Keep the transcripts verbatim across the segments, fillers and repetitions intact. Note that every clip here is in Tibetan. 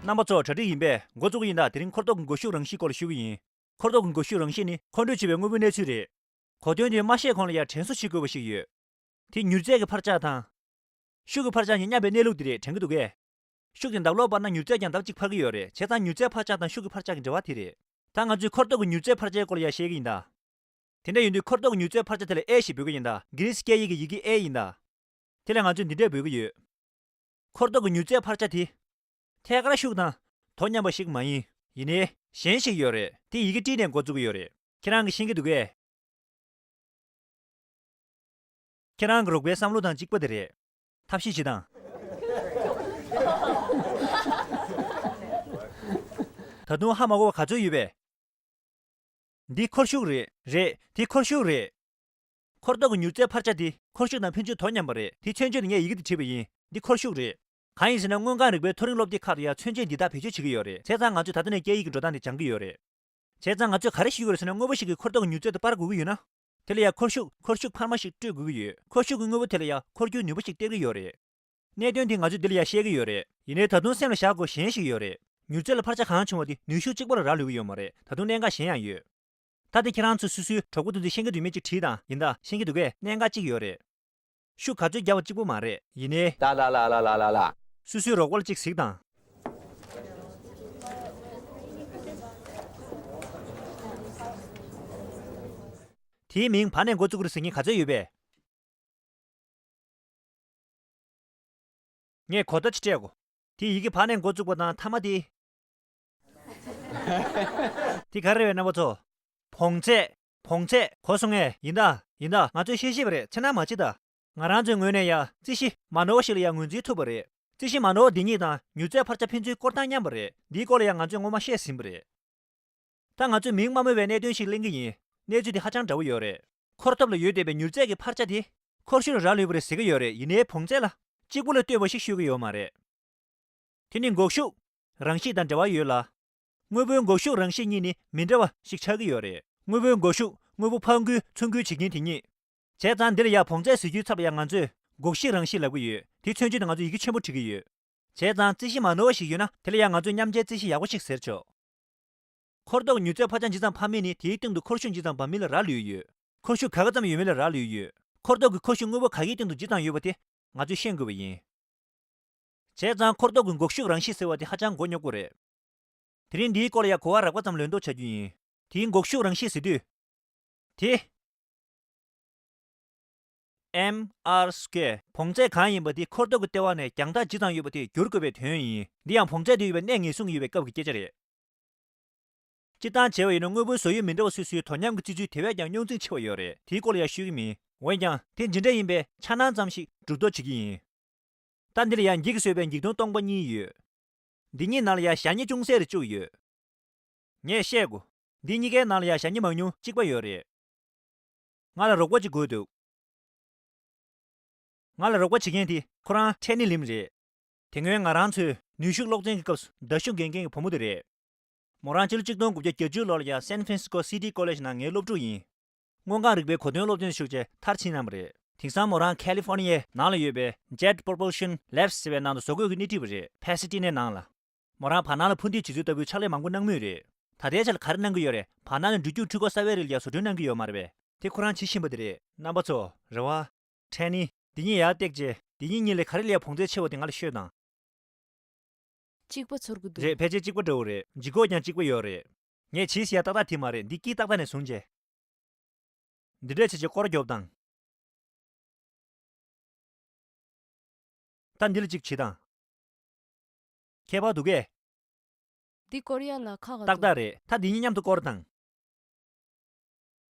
རྣམ་པ་ཚོ་གྲ་སྒྲིག་ཡིན་པས་འགོ་བཙུགས་ཀྱི་ཡིན། ད་དེ་རིང་འཁོར་ཐོག་གི་འགོག་ཤུགས་རང་བཞིན་སྐོར་ལ་ཞུ་གི་ཡིན། འཁོར་ཐོག་གི་འགོག་ཤུགས་རང་བཞིན་ནི་མཁོ་སྤྲོད་བྱེད་པའི་དངོས་པོའི་གནས་ཚུལ་རེད། གོ་དོན་དེ་མ་ཤེས་གོང་ལ་ཡང་དྲན་གསོ་བྱེད་དགོས་པ་ཞིག་ཡོད། དེ་མྱུར་ཚད་ཀྱི་འཕར་ཆག་དང་། ཤུགས་ཀྱི་འཕར་ཆག་གཉིས་མཉམ་པའི་གནས་ལུགས་དེ་རེད། དྲན་གྱི་འདུག་གས། ཤུགས་དེ་ལྡབ་ལོག་སྤར་ན་མྱུར་ཚད་ཀྱང་ལྡབ་གཅིག་འཕར་གྱི་ཡོད་རེད། བྱས་ཙང་མྱུར་ཚད་འཕར་ཆག་དང་ཤུགས་ཀྱི་འཕར་ཆག་གི་འབྲེལ་བ་དེ་རེད། ད་ང་ཚོས་འཁོར་ཐོག་གི་མྱུར་ཚད་འཕར་ཆག་སྐོར་ལ་ཡང་བཤད་ཀྱི་ཡིན་ད། དེ་འདྲ་ཡིན་དུས་འཁོར་ཐོག་གི་མྱུར་ཚད་འཕར་ཆག་དེ་ལ་ཨེ་ཞེས་འབོད་ཀྱི་ཡིན་ད། གྷི་རི་སི་སྐད་ཡིག་གི་ཡི་གེ་ཨེ་ཡིན་ད། དེ་ལ་ང་ཚོས་འདི་འདྲ་འབོད་ཀྱི་ཡོད། འཁོར་ཐོག་གི་མྱུར་ཚད་འཕར་ཆག་དེ། ཐད་ཀར་ཤུགས་དང་། དོ་མཉམ་པ་ཞིག་མ་ཡིན། ཡིན་ནའི། གཞན་ཞིག་ཡོད་རེད། དེ་ཡི་གེ་ཏྲི་ནས་འགོ་བཙུགས་ཀྱི་ཡོད་རེད། ཁྱེད་རང་གིས་ཤེས་ཀྱི་འདུག་གས། ཁྱེད་རང་གི་རོགས་པའི་བསམ་བློ་དང་གཅིག་པ་དེ་རེད། ཐབས་ཤེས་བྱེད་དང་། ད་དུང་ཧ་མ་གོ་བ་ག་ཚོད་ཡོད་པས། འདི་འཁོར་ཤུགས་རེད། རེད། འདི་འཁོར་ཤུགས་རེད། འཁོར་ཐོག་གི་མྱུར་ཚད་འཕར་ཆག་འདི་འཁོར་ཤུགས་དང་ཕན་ཚུན་དོ་མཉམ་པ་རེད། འདི་མཚོན་བྱེད་དུ་ངས་ཡི་གེ་འདི་བྲིས་པ་ཡིན། འདི་འཁོར་ཤུགས་རེད། གང་ཡིན་ཟེར་ན་མངོན་རྐང་རིག་པའི་མཐོ་རིམ་སློབ་དེབ་ཁག་ཏུ་ཡང་མཚོན་བྱེད་འདི་དག་བེད་སྤྱོད་བྱེད་ཀྱི་ཡོད་རེད། བྱས་ཙང་ང་ཚོས་ད་ལྟ་ནས་སྐད་ཡིག་གི་འགྲོ་སྟངས་འདི་སྦྱང་གི་ཡོད་རེད། བྱས་ཙང་ང་ཚོས་ག་རེ་ཤེས་ཀྱི་ཡོད་རེད་ཟེར་ན། དངོས་པོ་ཞིག་གིས་འཁོར་ཐོག་གི་མྱུར་ཚད་དེ་སྤར་དགོས་ཀྱི་ཡོད་ན། དེ་ལ་ཡང་འཁོར་ཤུགས། འཁོར་ཤུགས་འཕར་མ་ཞིག་སྤྲོད་དགོས་ཀྱི་ཡོད། འཁོར་ཤུགས་ཀྱི་དངོས་པོ་དེ་ལ་ཡང་འཁོར་རྒྱུག་ནུས་པ་ཞིག་སྟེར་གྱི་ཡོད་རེད། གནད་དོན་དེ་ང་ཚོས་འདི་ལ་ཡང་བཤད་ཀྱི་ཡོད་རེད། ཡིན་ནའི་ད་དུང་སེམས་ལ་བཞག་དགོས་གཞན་ཞིག་ཡོད་རེད། མྱུར་ཚད་ལ་འཕར་ཆག་གང་བྱུང་བ་དེ་ནུས་ཤུགས་གཅིག་པ་ལ་རག་ལུས་ཀྱི་ཡོད་མ་རེད། ད་དུང་གནད་འགག་གཞན་ཡང་ཡོད། ད་དེ་ཁྱེད་རང་ཚོ་སོ་སོའི་གྲོགས་པོ་དེ་ཚོས་ཤེས་ཀྱི་འདུག་མིན་ཅིག་དྲིས་དང་། ཡིན་ད། ཤེས་ཀྱི་འདུག་གས། གནད་འགག་གཅིག་ཡོད་རེད། ཤུགས་ག་ཚོད་རྒྱག་པ་གཅིག་པུ་མ་རེད། ཡིན་ནའི། ད་ལ་ལ་ལ་ལ་ལ་ལ། སོ་སོའི་རོགས་པ་ལ་གཅིག་གཟིགས་དང་། དེའི་མིང་བ་ནས་འགོ་བཙུགས་རེད་ཟེར་མཁན་ག་ཚོད་ཡོད་པས། ངས་གོ་བརྡ་ཅིག་སྤྲད་གོ། དེ་ཡི་གེ་བ་ནས་འགོ་བཙུགས་པ་དང་མཐའ་མ་དེ། དེ་ག་རེ་རེད་རྣམ་པ་ཚོ། བོངས་ཚད། བོངས་ཚད། གོ་སོང་ངས། ཡིན་ད། ཡིན་ད། ང་ཚོས་བཤད་ཤེས་པ་རེད། འཚེར་སྣང་མ་བྱེད་ད། ང་རང་ཚོའི་ངོས་ནས་ཡ་རྩིས་གཞི་མ་ནོར་བ་ཞིག་ལ་ཡ་ངོས་འཛིན་ཐུབ་པ་རེད། རྩིས་གཞི་མ་ནོར་བ་འདི་གཉིས་དང་མྱུར་ཚད་འཕར་ཆག་ཕན་ཚུན་སྐོར་སྟངས་མཉམ་པ་རེད། འདིའི་སྐོར་ལ་ཡང་ང་ཚོས་སྔོན་མ་བཤད་ཟིན་པ་རེད། ད་ང་ཚོས་མིང་མ་སྨོས་པའི་གནད་དོན་ཞིག་གླེང་གི་ཡིན། གནས་ཚུལ་འདི་ཧ་ཅང་འདྲ་བོ་ཡོད་རེད། འཁོར་ཐོག་ལ་ཡོད་བསྡད་པའི་མྱུར་ཚད་ཀྱི་འཕར་ཆག་དེ་འཁོར་ཤུགས་ལ་རག་ལུས་པ་རེད་ཟེར་གྱི་ཡོད་རེད། ཡིན་ནའི་བོངས་ཚད་ལ་གཅིག་པུ་ལ་ལྟོས་པ་ཞིག་ཤོད་ཀྱི་ཡོད་མ་རེད། དེ་ནི་འགོག་ཤུགས་རང་བཞིན་དང་འབྲེལ་བ་ཡོད་ལ། དངོས་པོའི་འགོག་ཤུགས་རང་བཞིན་གཉིས་ནི་མི་འདྲ་བ་ཞིག་ཆགས་ཀྱི་ཡོད་རེད། དངོས་པོའི་འགོག་ཤུགས་དངོས་པོ་ཕར་འགུལ་ཚུར་འགུལ་བྱེད་མཁན་དེ་ཉིད། བྱས་ཙང་འདིར་ཡང་བོངས་ཚད་ཟེར་རྒྱུའི་ཚབ་ལ་ཡང་ང་ཚོས་འགོག་གཞི་རང་བཞིན་ལབ་ཀྱི་ཡོད། དེའི་མཚོན་བྱེད་དུ་ང་ཚོས་ཡི་གེ་ཆེན་པོ་བྲིས་ཀྱི་ཡོད། བྱས་ཙང་རྩིས་གཞི་མ་ནོར་བ་ཞིག་ཡོད་ན་དེ་ལ་ཡང་ང་ཚོས་མཉམ་འབྲེལ་རྩིས་གཞི་ཡག་པོ་ཞིག་ཟེར་ཆོག་འཁོར་ཐོག་མྱུར་ཚད་འཕར་ཆག་ཇི་ཙམ་འཕར་མིན་ནི་དེའི་སྟེང་དུ་འཁོར་ཤུགས་ཇི་ཙམ་འབབ་མིན་ལ་རག་ལུས་ཡོད། འཁོར་ཤུགས་ག་ག་ཙམ་ཡོད་མིན་ལ་རག་ལུས་ཡོད། འཁོར་ཐོག་གི་འཁོར་ཤུགས་དངོས་པོ་ག་གེའི་སྟེང་དུ་ཇི་ཙམ་ཡོད་པ་དེ་ང་ཚོས་ཤེས་དགོས་པ་ཡིན། བྱས་ཙང་འཁོར་ཐོག་གི་འགོག་ཤུགས་རང་བཞིན་ཟེར་བ་དེ་ཧ་ཅང་མགོ་རྙོག་པོ་རེད། དེ་རིང་འདིའི་སྐོར་ལ་ཡང་གོ་བ་རགས་པ་ཙམ་ལོན་མདོག་བྱ་རྒྱུ་ཡིན། དེའི་འགོག་ཤུགས་རང་བཞིན་ཟེར་དུས། དེ། ཨེམ་ཨར་སི་ཀེར། བོངས་ཚད་གང་ཡིན་པ་དེ་འཁོར་ཐོག་གི་ལྟེ་བ་ནས་རྒྱང་ཐག་ཇི་ཙམ་ཡོད་པ་དེ་བསྒྱུར་དགོས་པའི་དོན་ཡིན། འདི་ཡང་བོངས་ཚད་དུ་ཡོད་པའི་གནས་ངེས་བཟུང་ཡོད་པའི་སྐབས་ཀྱི་སྐད་ཆ་རེད། སྤྱིར་བཏང་བྱས་པ་ཡིན་ན་དངོས་པོའི་བཟོ་དབྱིབས་མི་འདྲ་བ་སོ་སོའི་དོ་མཉམ་གྱི་བརྩི་ཚུལ་དེ་བས་ཀྱང་རྙོག་འཛིང་ཆེ་བ་ཡོད་རེད། དེའི་སྐོར་ལ་ཡང་ཤོད་ཀྱི་མིན། འོན་ཀྱང་དེ་ཇི་འདྲ་ཡིན་པའི་འཆར་སྣང་ཙམ་ཞིག་སྒྲུབ་རྟོག་བྱེད་ཀྱི་ཡིན། ད་འདི་ལ་ཡང་འགྱིག་གིས་བཟོས་པའི་འགྱིག་སྟོང་སྟོང་པ་གཉིས་ཡོད། འདི་གཉིས་ནང་ལ་ཡང་ཞ་སྙེ་ཅུང་ཟད་རེ་བཅུག་ཡོད། ངས་བཤད་དགོས། འདི་གཉིས་ཀའི་ནང་ལ་ཡང་ཞ་སྙེ་མང་ཉུང་གཅིག་པ་ཡོད་རེད། ང་ལ་རོགས་པ་ཅིག་དགོས་འདུག་ང་ལ་རོགས་པ་བྱེད་མཁན་དེ་ཁོ་རང་ཁྲེ་ནི་ལིམ་རེད། དེ་སྔོན་ང་རང་ཚོའི་ནུས་ཤུགས་སློབ་ཚན་གྱི་སྐབས་སུ་མདའ་གཞུ་འགེངས་མཁན་གྱི་བུ་མོ་དེ་རེད། མོ་རང་ཕྱི་ལོ་ཆིག་སྟོང་དགུ་བརྒྱ་བརྒྱད་ཅུ་ལོ་ལ་ཡང་སན་ཧྥ་རན་སི་ཀོ་སི་ཊི་ཀོ་ལེཇ་ནང་ངའི་སློབ་ཕྲུག་ཡིན། མངོན་རྐང་རིག་པའི་གོ་སྟོན་སློབ་ཚན་ཞུགས་རྗེས་མཐར་ཕྱིན་གནང་བ་རེད། དེང་སང་མོ་རང་ཁ་ལི་ཧྥོར་ནི་ཡའི་ནང་ལ་ཡོད་པའི་Jet Propulsion Labs་ཟེར་བའི་ནང་དུ་བཟོ་བཀོད་ཀྱི་སྣེ་ཁྲིད་པ་རེད། ཕ་སི་ཊི་ནའི་ནང་ལ། མོ་རང་བར་སྣང་ལ་འཕུར་མདེལ་བྱེད་ཚུལ་ལྟ་བུའི་ཕྱག་ལས་མང་པོ་གནང་མུས་རེད། ད་ལྟའི་ཆར་ག་རེ་གནང་གི་ཡོད་རེད། བར་སྣང་ནས་འགྲུལ་སྐྱོད་འཕྲུལ་འཁོར་གསར་པའི་རིགས་ལ་ཡ་བཟོ་སྐྲུན་གནང་གི་ཡོད་མ་རེད་པས། དེ་ཁོ་རང་བྱེད་བཞིན་པ་དེ་རེད། རྣམ་པ་ཚོ། རེ་བ། ཁྲེ་ནི། འདི་གཉིས་ཡར་བཏེགས་རྗེས་འདི་གཉིས་གཉིས་ལས་ག་རེ་ལ་ཡ་བོངས་ཚད་ཆེ་བ་དེ་ང་ལ་ཤོད་དང་། གཅིག་པ་ཚོར་གི་འདུག་རེད། ཕལ་ཆེར་གཅིག་པ་འདྲ་བོ་རེད། ལྗིད་ཁོག་ཀྱང་གཅིག་པ་ཡོད་རེད། ངས་བྱས་ཟིན་ཡ་ཏག་ཏག་དེ་མ་རེད། འདི་དཀྱིལ་ཏག་ཏག་ནས་བཟུང་རྗེས། འདི་འདྲས་བྱས་རྗེས་སྐོར་རྒྱོབ་དང་། ད་འདི་ལ་གཅིག་བྱེད་དང་། ཁྱད་པར་འདུག་གས། འདི་སྐོར་ཡ་ལ་ཁག་ག་ཏག་འདུག་ཏག་རེད། ད་འདི་གཉིས་མཉམ་དུ་སྐོར་དང་།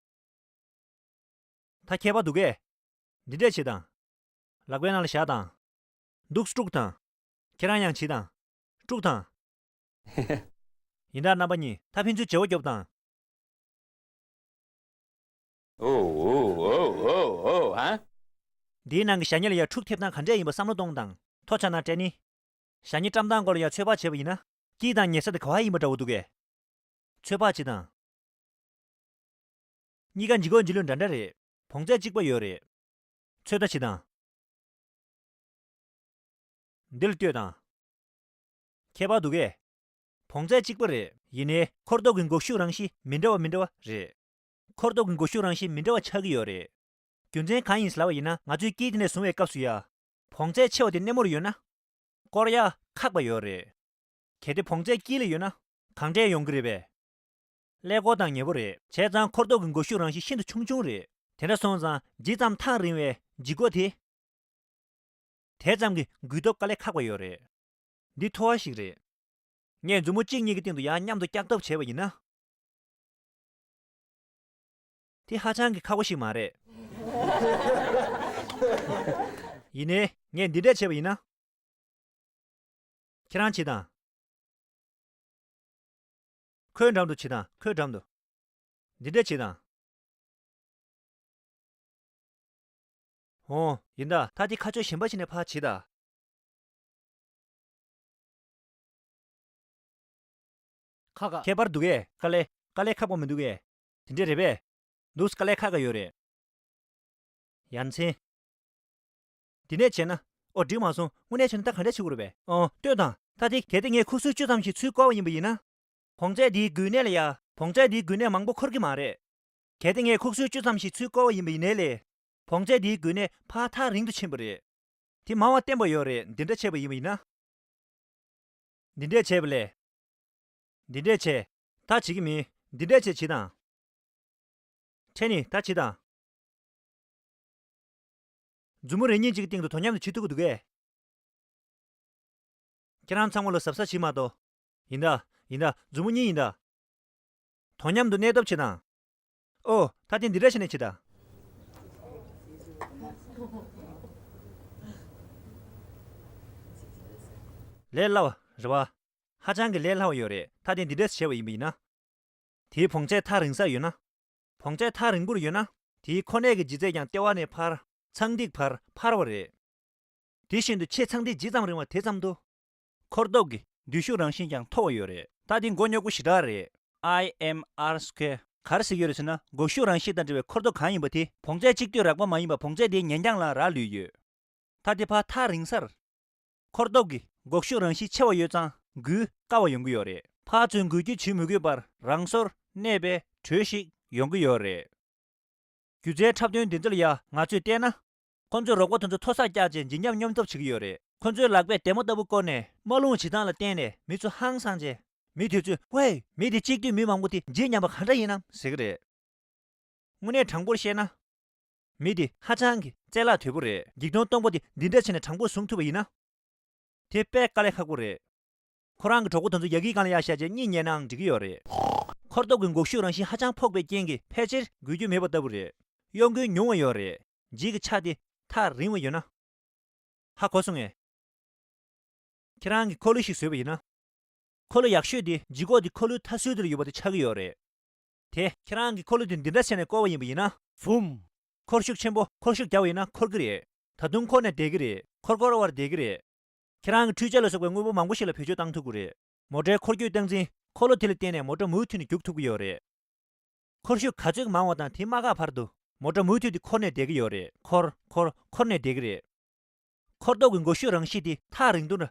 ད་ཁྱད་པར་འདུག་གས། འདི་འདྲས་བྱེད་དང་། ལག་པའི་ནང་ལ་བཞག་དང་། འདུག་སེ་དཀྲུགས་དང་། ཁྱེད་རང་ཡང་བྱེད་དང་། དཀྲུགས་དང་། ཡིན་ད་རྣམ་པ་གཉིས། ད་ཕན་ཚུན་བརྗེ་བོ་རྒྱོབ་དང་། ཨོ་ཨོ་ཨོ་ཨོ་ཨོ་ཧ། འདིའི་ནང་གི་ཞ་སྙེ་ལ་ཡ་འཁྲུག་ཐེབས་སྟངས་ག་འདྲས་ཡིན་པ་བསམ་བློ་གཏོང་དང་། ཐོ་ཆ་ན་སྤྲད་ནི། ཞ་སྙེ་བཀྲམ་སྟངས་སྐོར་ལ་ཡ་ཚོད་དཔག་བྱས་པ་ཡིན་ན། དཀྱིལ་དང་ཉེ་ས་དེ་ག་བ་ཡིན་པ་འདྲ་བོ་འདུག་གས། ཚོད་དཔག་བྱེད་དང་། གཉིས་ཀ་འཇིགས་སྐོར་འཇིགས་ལུས་འདྲ་འདྲ་རེད། བོངས་ཚད་གཅིག་པ་ཡོད་རེད། ཚོད་ལྟ་བྱེད་དང་། འདི་ལ་ལྟོས་དང་། ཁྱད་པར་འདུག་གས། བོངས་ཚད་གཅིག་པ་རེད། ཡིན་ནའི་འཁོར་སྟོབས་ཀྱི་འགུག་ཤུགས་རང་བཞིན་མི་འདྲ་བ་མི་འདྲ་བ་རེད། འཁོར་སྟོབས་ཀྱི་འགུག་ཤུགས་རང་བཞིན་མི་འདྲ་བ་ཆགས་ཀྱི་ཡོད་རེད། རྒྱུ་མཚན་གང་ཡིན་ཟེར་ལབ་པ་ཡིན་ན། ང་ཚོའི་དཀྱིལ་དེ་ནས་བཟུང་བའི་སྐབས་སུ་ཡ། བོངས་ཚད་ཆེ་བ་དེ་སྣེ་མོར་ཡོད་ན། སྐོར་ཡག་ཁག་པ་ཡོད་རེད། གལ་ཏེ་བོངས་ཚད་དཀྱིལ་ལ་ཡོད་ན། གང་འདྲས་ཡོང་གི་རེད་པས། ཀླད་ཀོར་དང་ཉེ་པོ་རེད། བྱས་ཙང་འཁོར་སྟོབས་ཀྱི་འགུག་ཤུགས་རང་བཞིན་ཤིན་ཏུ་ཆུང་ཆུང་རེད། དེ་འདྲ་སོང་ཙང་ཇི་ཙམ་ཐག་རིང་བའི་ལྗིད་ཁོག་དེ། དེ་ཙམ་གྱིས་འགུལ་སྟོབས་དཀའ་ལས་ཁག་པ་ཡོད་རེད། འདི་ཐོ་བ་ཞིག་རེད། ངས་མཛུབ་མོ་གཅིག་གཉིས་ཀྱི་སྟེང་དུ་ཡར་མཉམ་དུ་བཀྱག་ཐབས་བྱས་པ་ཡིན་ན། དེ་ཧ་ཅང་གི་ཁག་པོ་ཞིག་མ་རེད། ཡིན་ནའི་ངས་འདི་འདྲས་བྱས་པ་ཡིན་ན། ཁྱེད་རང་བྱེད་དང་། ཁོའི་འགྲམ་དུ་བྱེད་དང་། ཁོའི་འགྲམ་དུ། འདི་འདྲས་བྱེད་དང་། འོང་། ཡིན་ད། ད་དེ་ཁ་ཕྱོགས་གཞན་པ་ཞིག་ནས་ཕར་བྱེད་ད། ཁ་ཁ། ཁྱད་པར་འདུག་གས། དཀའ་ལས། དཀའ་ལས་ཁག་པོ་མི་འདུག་གས། དེ་འདྲས་རེད་པས། འདུག། དཀའ་ལས་ཁག་ཁག་ཡོད་རེད། ཡ་མཚན། དེ་ནས་བྱས་ན། ཨོ། འགྲིག་མ་སོང་། དངོས་གནས་བྱས་ན་ད་ག་འདྲས་བྱེད་དགོས་རེད་པས། ཨོ། ལྟོས་དང་། ད་དེ་གལ་ཏེ་ངས་ཁུག་སུལ་བཅུ་ཙམ་ཞིག་ཚུར་བསྐོར་བ་ཡིན་པ་ཡིན་ན། བོངས་ཚད་འདིའི་འགུལ་གནས་ལ་ཡ། བོངས་ཚད་འདིའི་འགུལ་གནས་མང་པོ་འཁོར་གྱི་མ་རེད། གལ་ཏེ་ངས་ཁུག་སུལ་བཅུ་ཙམ་ཞིག་ཚུར་བསྐོར་བ་ཡིན་པ་ཡིན་ནའི་ལས། བོངས་ཚད་འདིའི་འགུལ་གནས་ཕར་ཐག་རིང་དུ་ཕྱིན་པ་རེད། དེ་མང་བ་བསྟན་པ་ཡོད་རེད། འདི་འདྲ་བྱས་པ་ཡིན་པ་ཡིན་ན། འདི་འདྲས་བྱས་པ་ལས། འདི་འདྲས་བྱས། ད་བྱེད་ཀྱི་མིན། འདི་འདྲས་བྱས་བྱེད་དང་། ཁྲེ་ནི་ད་བྱེད་དང་། མཛུབ་མོ་རེ་གཉིས་གཅིག་གི་སྟེང་དུ་དོ་མཉམ་དུ་བྱེད་ཐུབ་ཀྱི་འདུག་གས། ཁྱེད་རང་ཚང་མ་ལ་གཟབ་གཟབ་བྱེད་མ་གཏོགས། ཡིན་ད། ཡིན་ད། མཛུབ་མོ་གཉིས་ཡིན་ད། དོ་མཉམ་དུ་གནས་ཐབས་བྱེད་དང་། ཨོ། ད་དེ་འདི་འདྲ་བྱས་ནས་བྱེད་ད། ལས་སླ་བ་རེད་བ། ཧ་ཅང་གི་ལས་སླ་བ་ཡོད་རེད། ད་དེ་འདི་འདྲས་བྱས་པ་ཡིན་པ་ཡིན་ན། དེའི་བོངས་ཚད་ཐག་རིང་སར་ཡོད་ན། བོངས་ཚད་ཐག་རིང་པོར་ཡོད་ན། དེའི་ཁོ་གནས་ཀྱི་ལྗིད་ཚད་ཀྱང་ལྟེ་བ་ནས་ཕར། ཚངས་ཐིག་བར་འཕར་བ་རེད། དེ་བཞིན་དུ་ཆེས་ཚངས་ཐིག་ཇི་ཙམ་རིང་བ་དེ་ཙམ་དུ། འཁོར་སྟོབས་ཀྱི་འདུས་ཤུགས་རང་བཞིན་ཀྱང་མཐོ་བ་ཡོད་རེད། ད་དེ་མགོ་རྙོག་པོ་ཞེ་དྲག་རེད། ཨའི་ཨེམ་ཨར་སི་ཀུ་ཝེར། ག་རེ་ཟེར་གྱི་ཡོད་རེད་ཟེར་ན། འགུག་ཤུགས་རང་བཞིན་དང་འབྲེལ་བའི་འཁོར་སྟོབས་གང་ཡིན་པ་དེ་བོངས་ཚད་གཅིག་བསྡུས་རགས་པ་མ་ཡིན་པར་བོངས་ཚད་དེའི་ཉེན་རྐྱང་ལ་རག་ལུས་ཡོད། ད་དེ་ཕར་ཐག་རིང་སར། འཁོར་སྟོབས་ཀྱི་འགུག་ཤུགས་རང་བཞིན་ཆེ་བ་ཡོད་ཙང་འགུལ་དཀའ་བ་ཡོང་གི་ཡོད་རེད། ཕར་ཚུར་འགུལ་སྐྱོད་བྱེད་མི་དགོས་པར་རང་སོར་གནས་པའི་གྲོས་ཤིག་ཡོང་གི་ཡོད་རེད། སྒྱུ་རྩལ་འཁྲབ་སྟོན་འདི་ཚོ་ལ་ཡ་ང་ཚོས་བལྟས་ན། ཁོ་ཚོས་རོགས་པ་དེ་ཚོ་མཐོ་སར་བཀྱགས་རྗེས་འཇིགས་ཉམས་སྙོམས་ཐབས་བྱེད་ཀྱི་ཡོད་རེད། ཁོ་ཚོས་ལག་པས་ལྡེ་མོ་ལྟ་བུ་བསྐོར་ནས་དམའ་རླུང་བྱེད་སྟངས་ལ་བརྟེན་ནས་མི་ཚོ་ཧང་སངས་རྗེས། མི་དེ་ཚོས་ཝེ། མི་དེ་གཅིག་བསྡུས་མི་མང་པོ་དེ་འཇིགས་ཉམས་པ་ག་འདྲ་ཡིན་ནམ་ཟེར་གྱི་རེད། དངོས་གནས་དྲང་པོར་བཤད་ན། མི་དེ་ཧ་ཅང་གི་རྩལ་ལག་དོད་པོ་རེད། འཇིགས་གདོང་སྟོང་པ་དེ་འདི་འདྲ་བྱས་ནས་དྲང་པོར་བཟུང་ཐུབ་པ་ཡིན་ན། དེ་དཔེ་དཀའ་ལས་ཁག་པོ་རེད། ཁོ་རང་གི་གྲོགས་པོ་དེ་ཚོ་ཡ་གིའི་སྒང་ལ་ཡར་བཞག་རྗེས་གཉིད་ཉལ་ནའང་འགྲིག་གི་ཡོད་རེད། འཁོར་སྟོབས་ཀྱི་འགུག་ཤུགས་རང་བཞིན་ཧ་ཅང་ཕོག་པའི་རྐྱེན་གྱིས་ཕལ་ཆེར་འགུལ་རྒྱུ་མེད་པ་ལྟ་བུ་རེད། གཡོ་འགུལ་ཉུང་བ་ཡོད་རེད། ལྗིད་ཀྱི་ཆ་དེ་ཐག་རིང་བ་ཡོད་ན། ཧ་གོ་སོང་ངས། ཁྱེད་རང་གིས་འཁོར་ལོ་ཞིག་བཟོས་པ་ཡིན་ན། འཁོར་ལོ་ཡག་ཤོས་དེ་ལྗིད་ཁོག་དེ་འཁོར་ལོའི་མཐའ་ཟུར་དེར་ཡོད་པ་དེ་ཆགས་ཀྱི་ཡོད་རེད། དེ་ཁྱེད་རང་གིས་འཁོར་ལོ་དེ་འདི་འདྲ་བྱས་ནས་བསྐོར་བ་ཡིན་པ་ཡིན་ན། བུམ། འཁོར་ཤུགས་ཆེན་པོ་འཁོར་ཤུགས་རྒྱག་པ་ཡིན་ན་འཁོར་གྱི་རེད། ད་དུང་འཁོར་ནས་བསྡད་ཀྱི་རེད། འཁོར་འཁོར་བར་བསྡད་ཀྱི་རེད། ཁྱེད་རང་གི་འཕྲུལ་ཆས་ལ་སོགས་པའི་དངོས་པོ་མང་པོ་ཞིག་ལ་བེད་སྤྱོད་བཏང་ཐུབ་ཀྱི་རེད། མོ་ཊའི་འཁོར་སྐྱོད་སྟངས་འཛིན། འཁོར་ལོ་དེ་ལ་བརྟེན་ནས་མོ་ཊ་མུ་མཐུད་ནས་རྒྱུག་ཐུབ་ཀྱི་ཡོད་རེད། འཁོར་ཤུགས་ག་ཚོད་མང་བ་དང་དེ་མ་འགག་བར་དུ་མོ་ཊ་མུ་མཐུད་དེ་འཁོར་ནས་བསྡད་ཀྱི་ཡོད་རེད། འཁོར། འཁོར། འཁོར་ནས་བསྡད་ཀྱི་རེད། འཁོར་སྟོབས་ཀྱི་འགུག་ཤུགས་རང་བཞིན་དེ་ཐག་རིང་དུ་རག་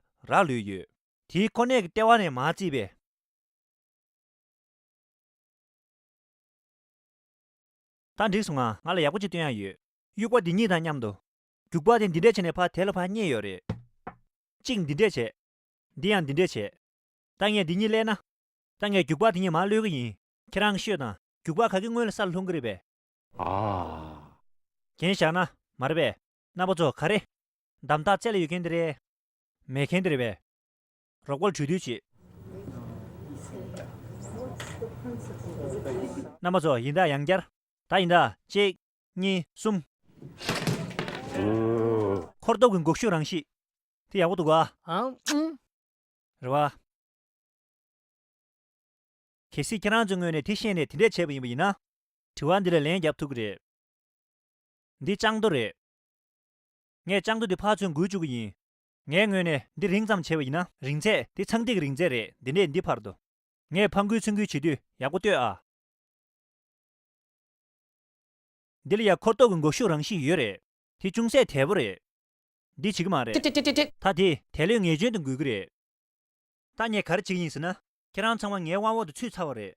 ལུས་ཡོད། དེའི་ཁོ་གནས་ཀྱི་ལྟེ་བ་ནས་མར་བརྩིས་པས། ད་འགྲིག་སོང་ང་། ང་ལ་ཡག་པོ་ཅིག་སྟོན་ཡག་ཡོད། དབྱུག་པ་འདི་གཉིས་དང་མཉམ་དུ། རྒྱུག་པ་དེ་འདི་འདྲས་བྱས་ནས་ཕར་དེ་ལ་ཕར་བསྙེས་ཡོད་རེད། གཅིག་འདི་འདྲས་བྱས། འདི་ཡང་འདི་འདྲས་བྱས། ད་ངས་འདི་གཉིས་གླས་ན། ད་ངས་རྒྱུག་པ་དེ་གཉིས་མར་གློད་ཀྱི་ཡིན། ཁྱེད་རང་གིས་ཤོད་དང་། རྒྱུག་པ་ག་གི་སྔོན་ལ་སར་ལྷུང་གི་རེད་པས། ཨ། རྒྱན་བཞག་ན་མ་རེད་པས། རྣམ་པ་ཚོ་ག་རེ། འདམ་རྟགས་རྩེ་ལ་ཡོད་མཁན་དེ་རེད། མེད་མཁན་དེ་རེད་པས། རོགས་པ་ལ་གྲོས་བསྡུར་བྱེད། རྣམ་པ་ཚོ་ཡིན་ད་ཡང་བསྐྱར། ད་ཡིན་ད། གཅིག་གཉིས། གསུམ། འཁོར་སྟོབས་ཀྱི་འགུག་ཤུགས་རང་བཞིན། དེ་ཡག་པོ་འདུག་ག་ཨང་། ཨང་། རེད་བ། གལ་སྲིད་ཁྱེད་རང་ཚོའི་ངོས་ནས་དེ་ཤེས་ནས་དེ་འདྲས་བྱས་པ་ཡིན་པ་ཡིན་ན། དྲི་བ་འདི་ལ་ལན་རྒྱབ་ཐུབ་ཀྱི་རེད། འདི་ལྕགས་རྡོ་རེད། ངས་ལྕགས་རྡོ་འདི་ཕར་ཚུར་འགུལ་བཅུག་གི་ཡིན། ངའི་ངོས་ནས་འདི་རིང་ཙམ་བྱས་པ་ཡིན་ན། རིང་ཚད་འདི་ཚངས་ཐིག་གི་རིང་ཚད་རེད། འདི་ནས་འདི་བར་དུ། ངས་ཕར་འགུལ་ཚུར་འགུལ་བྱེད་དུས་ཡག་པོ་ལྟོས་ཨ། འདི་ལ་ཡ་འཁོར་སྟོབས་ཀྱི་འགུག་ཤུགས་རང་བཞིན་ཡོད་རེད། དེ་ཅུང་ཟད་དལ་པོ་རེད། འདི་བྱེད་ཀྱི་མ་རེད། ཏིག་ཏིག་ཏིག་ཏིག་ཏིག་ད་དེ་དལ་ལྷོད་ངེས་ཅན་དུ་འགུལ་གྱི་རེད། ད་ངས་ག་རེ་བྱེད་ཀྱི་ཡིན་ཟེར་ན། ཁྱེད་རང་ཚང་མ་ངའི་དབང་འོག་ཏུ་ཚུད་ཚར་བ་རེད།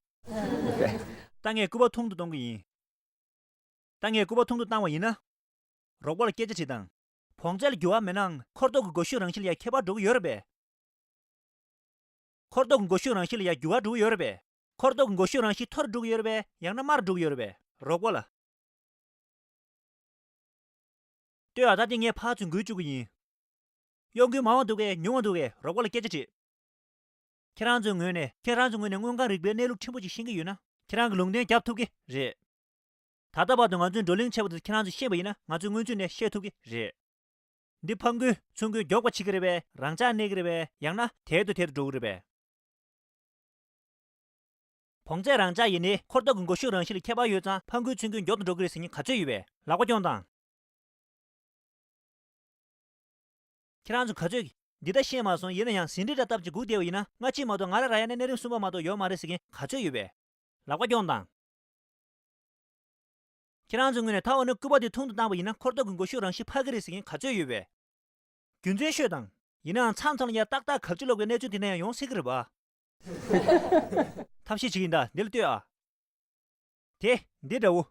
ད་ངས་སྐུད་པ་ཐུང་དུ་གཏོང་གི་ཡིན། ད་ངས་སྐུད་པ་ཐུང་དུ་བཏང་བ་ཡིན་ན། རོགས་པ་ལ་སྐད་ཆ་དྲིས་དང་། བོངས་ཚད་ལ་འགྱུར་བ་མེད་ནའང་འཁོར་ཐོག་གི་འགོག་ཤུགས་རང་བཞིན་ལ་ཡང་ཁྱད་པར་འགྲོ་གི་ཡོད་རེད་པས། འཁོར་ཐོག་གི་འགོག་ཤུགས་རང་བཞིན་ལ་ཡང་འགྱུར་བ་འགྲོ་གི་ཡོད་རེད་པས། འཁོར་ཐོག་གི་འགོག་ཤུགས་རང་བཞིན་མཐོ་རུ་འགྲོ་གི་ཡོད་རེད་པས། ཡང་ན་དམའ་རུ་འགྲོ་གི་ཡོད་རེད་པས། རོགས་པ་ལ། ལྟོས་ཨ། ད་འདི་ངས་ཕར་ཚུར་འགུལ་བཅུག་གི་ཡིན། གཡོ་འགུལ་མང་བ་འདུག་གས་ཉུང་བ་འདུག་གས། རོགས་པ་ལ་སྐད་ཆ་དྲིས། ཁྱེད་རང་ཚོའི་ངོས་ནས། ཁྱེད་རང་ཚོའི་ངོས་ནས་དངོས་ཁམས་རིག་པའི་གནས་ལུགས་ཕྲན་བུ་ཅིག་ཤེས་ཀྱི་ཡོད་ན། ཁྱེད་རང་གིས་ལུང་བསྟན་རྒྱབ་ཐུབ་ཀྱི་རེད། ད་ལྟ་བར་དུ་ང་ཚོས་བགྲོ་གླེང་བྱས་པ་དེ་ཁྱེད་རང་ཚོས་ཤེས་པ་ཡིན་ན། ང་ཚོས་སྔོན་ཚུད་ནས་ཤེས་ཐུབ་ཀྱི་རེད། འདི་ཕར་འགུལ་ཚུར་འགུལ་མགྱོགས་པ་བྱེད་ཀྱི་རེད་པས། རང་འཇགས་གནས་ཀྱི་རེད་པས། ཡང་ན་དལ་དུ་དལ་དུ་འགྲོ་གི་རེད་པས། བོངས་ཚད་རང་འཇགས་ཡིན་ནའི་འཁོར་ཐོག་གི་འགོག་ཤུགས་རང་བཞིན་ལ་ཁྱད་པར་ཡོད་ཙང་། ཕར་འགུལ་ཚུར་འགུལ་མགྱོགས་དུ་འགྲོ་གི་རེད་ཟེར་མཁན་ག་ཚོད་ཡོད་པས། ལག་པ་རྐྱོང་དང་། ཁྱེད་རང་ཚོ་ག་ཚོད་ཀྱིས་འདི་ལྟ་ཤེས་མ་སོང་། ཡིན་ན་ཡང་ཟིན་བྲིས་འདྲ་བཏབ་ཅིག་སྒུག་བསྡད་པ་ཡིན་ན། སྔ་ཕྱི་མ་གཏོགས་ང་ལ་རག་ཡ་ནི་གནས་རིམ་གསུམ་པ་མ་གཏོགས་ཡོད་མ་རེད་ཟེར་མཁན་ག་ཚོད་ཡོད་པས། ལག་པ་རྐྱོང་དང་། ཁྱེད་རང་ཚོའི་ངོས་ནས་ད་འོ་ན་སྐུད་པ་དེ་ཐུང་དུ་བཏང་བ་ཡིན་ན་འཁོར་ཐོག་གི་འགོག་ཤུགས་རང་བཞིན་འཕར་གྱི་རེད་ཟེར་མཁན་ག་ཚོད་ཡོད་པས། རྒྱུ་མཚན་ཤོད་དང་། ཡིན་ནའང་མཚམས་མཚམས་ལ་ཡང་ཏག་ཏག་གབ་ལྕེ་ལོག་པའི་གནས་ཚུལ་དེ་འདྲ་ཡང་ཡོང་སྲིད་ཀྱི་རེད་པ། ཐབས་ཤེས་བྱེད་ཀྱི་ཡིན་ད། འདི་ལ་ལྟོས་ཨ། དེ་འདི་འདྲ་བོ།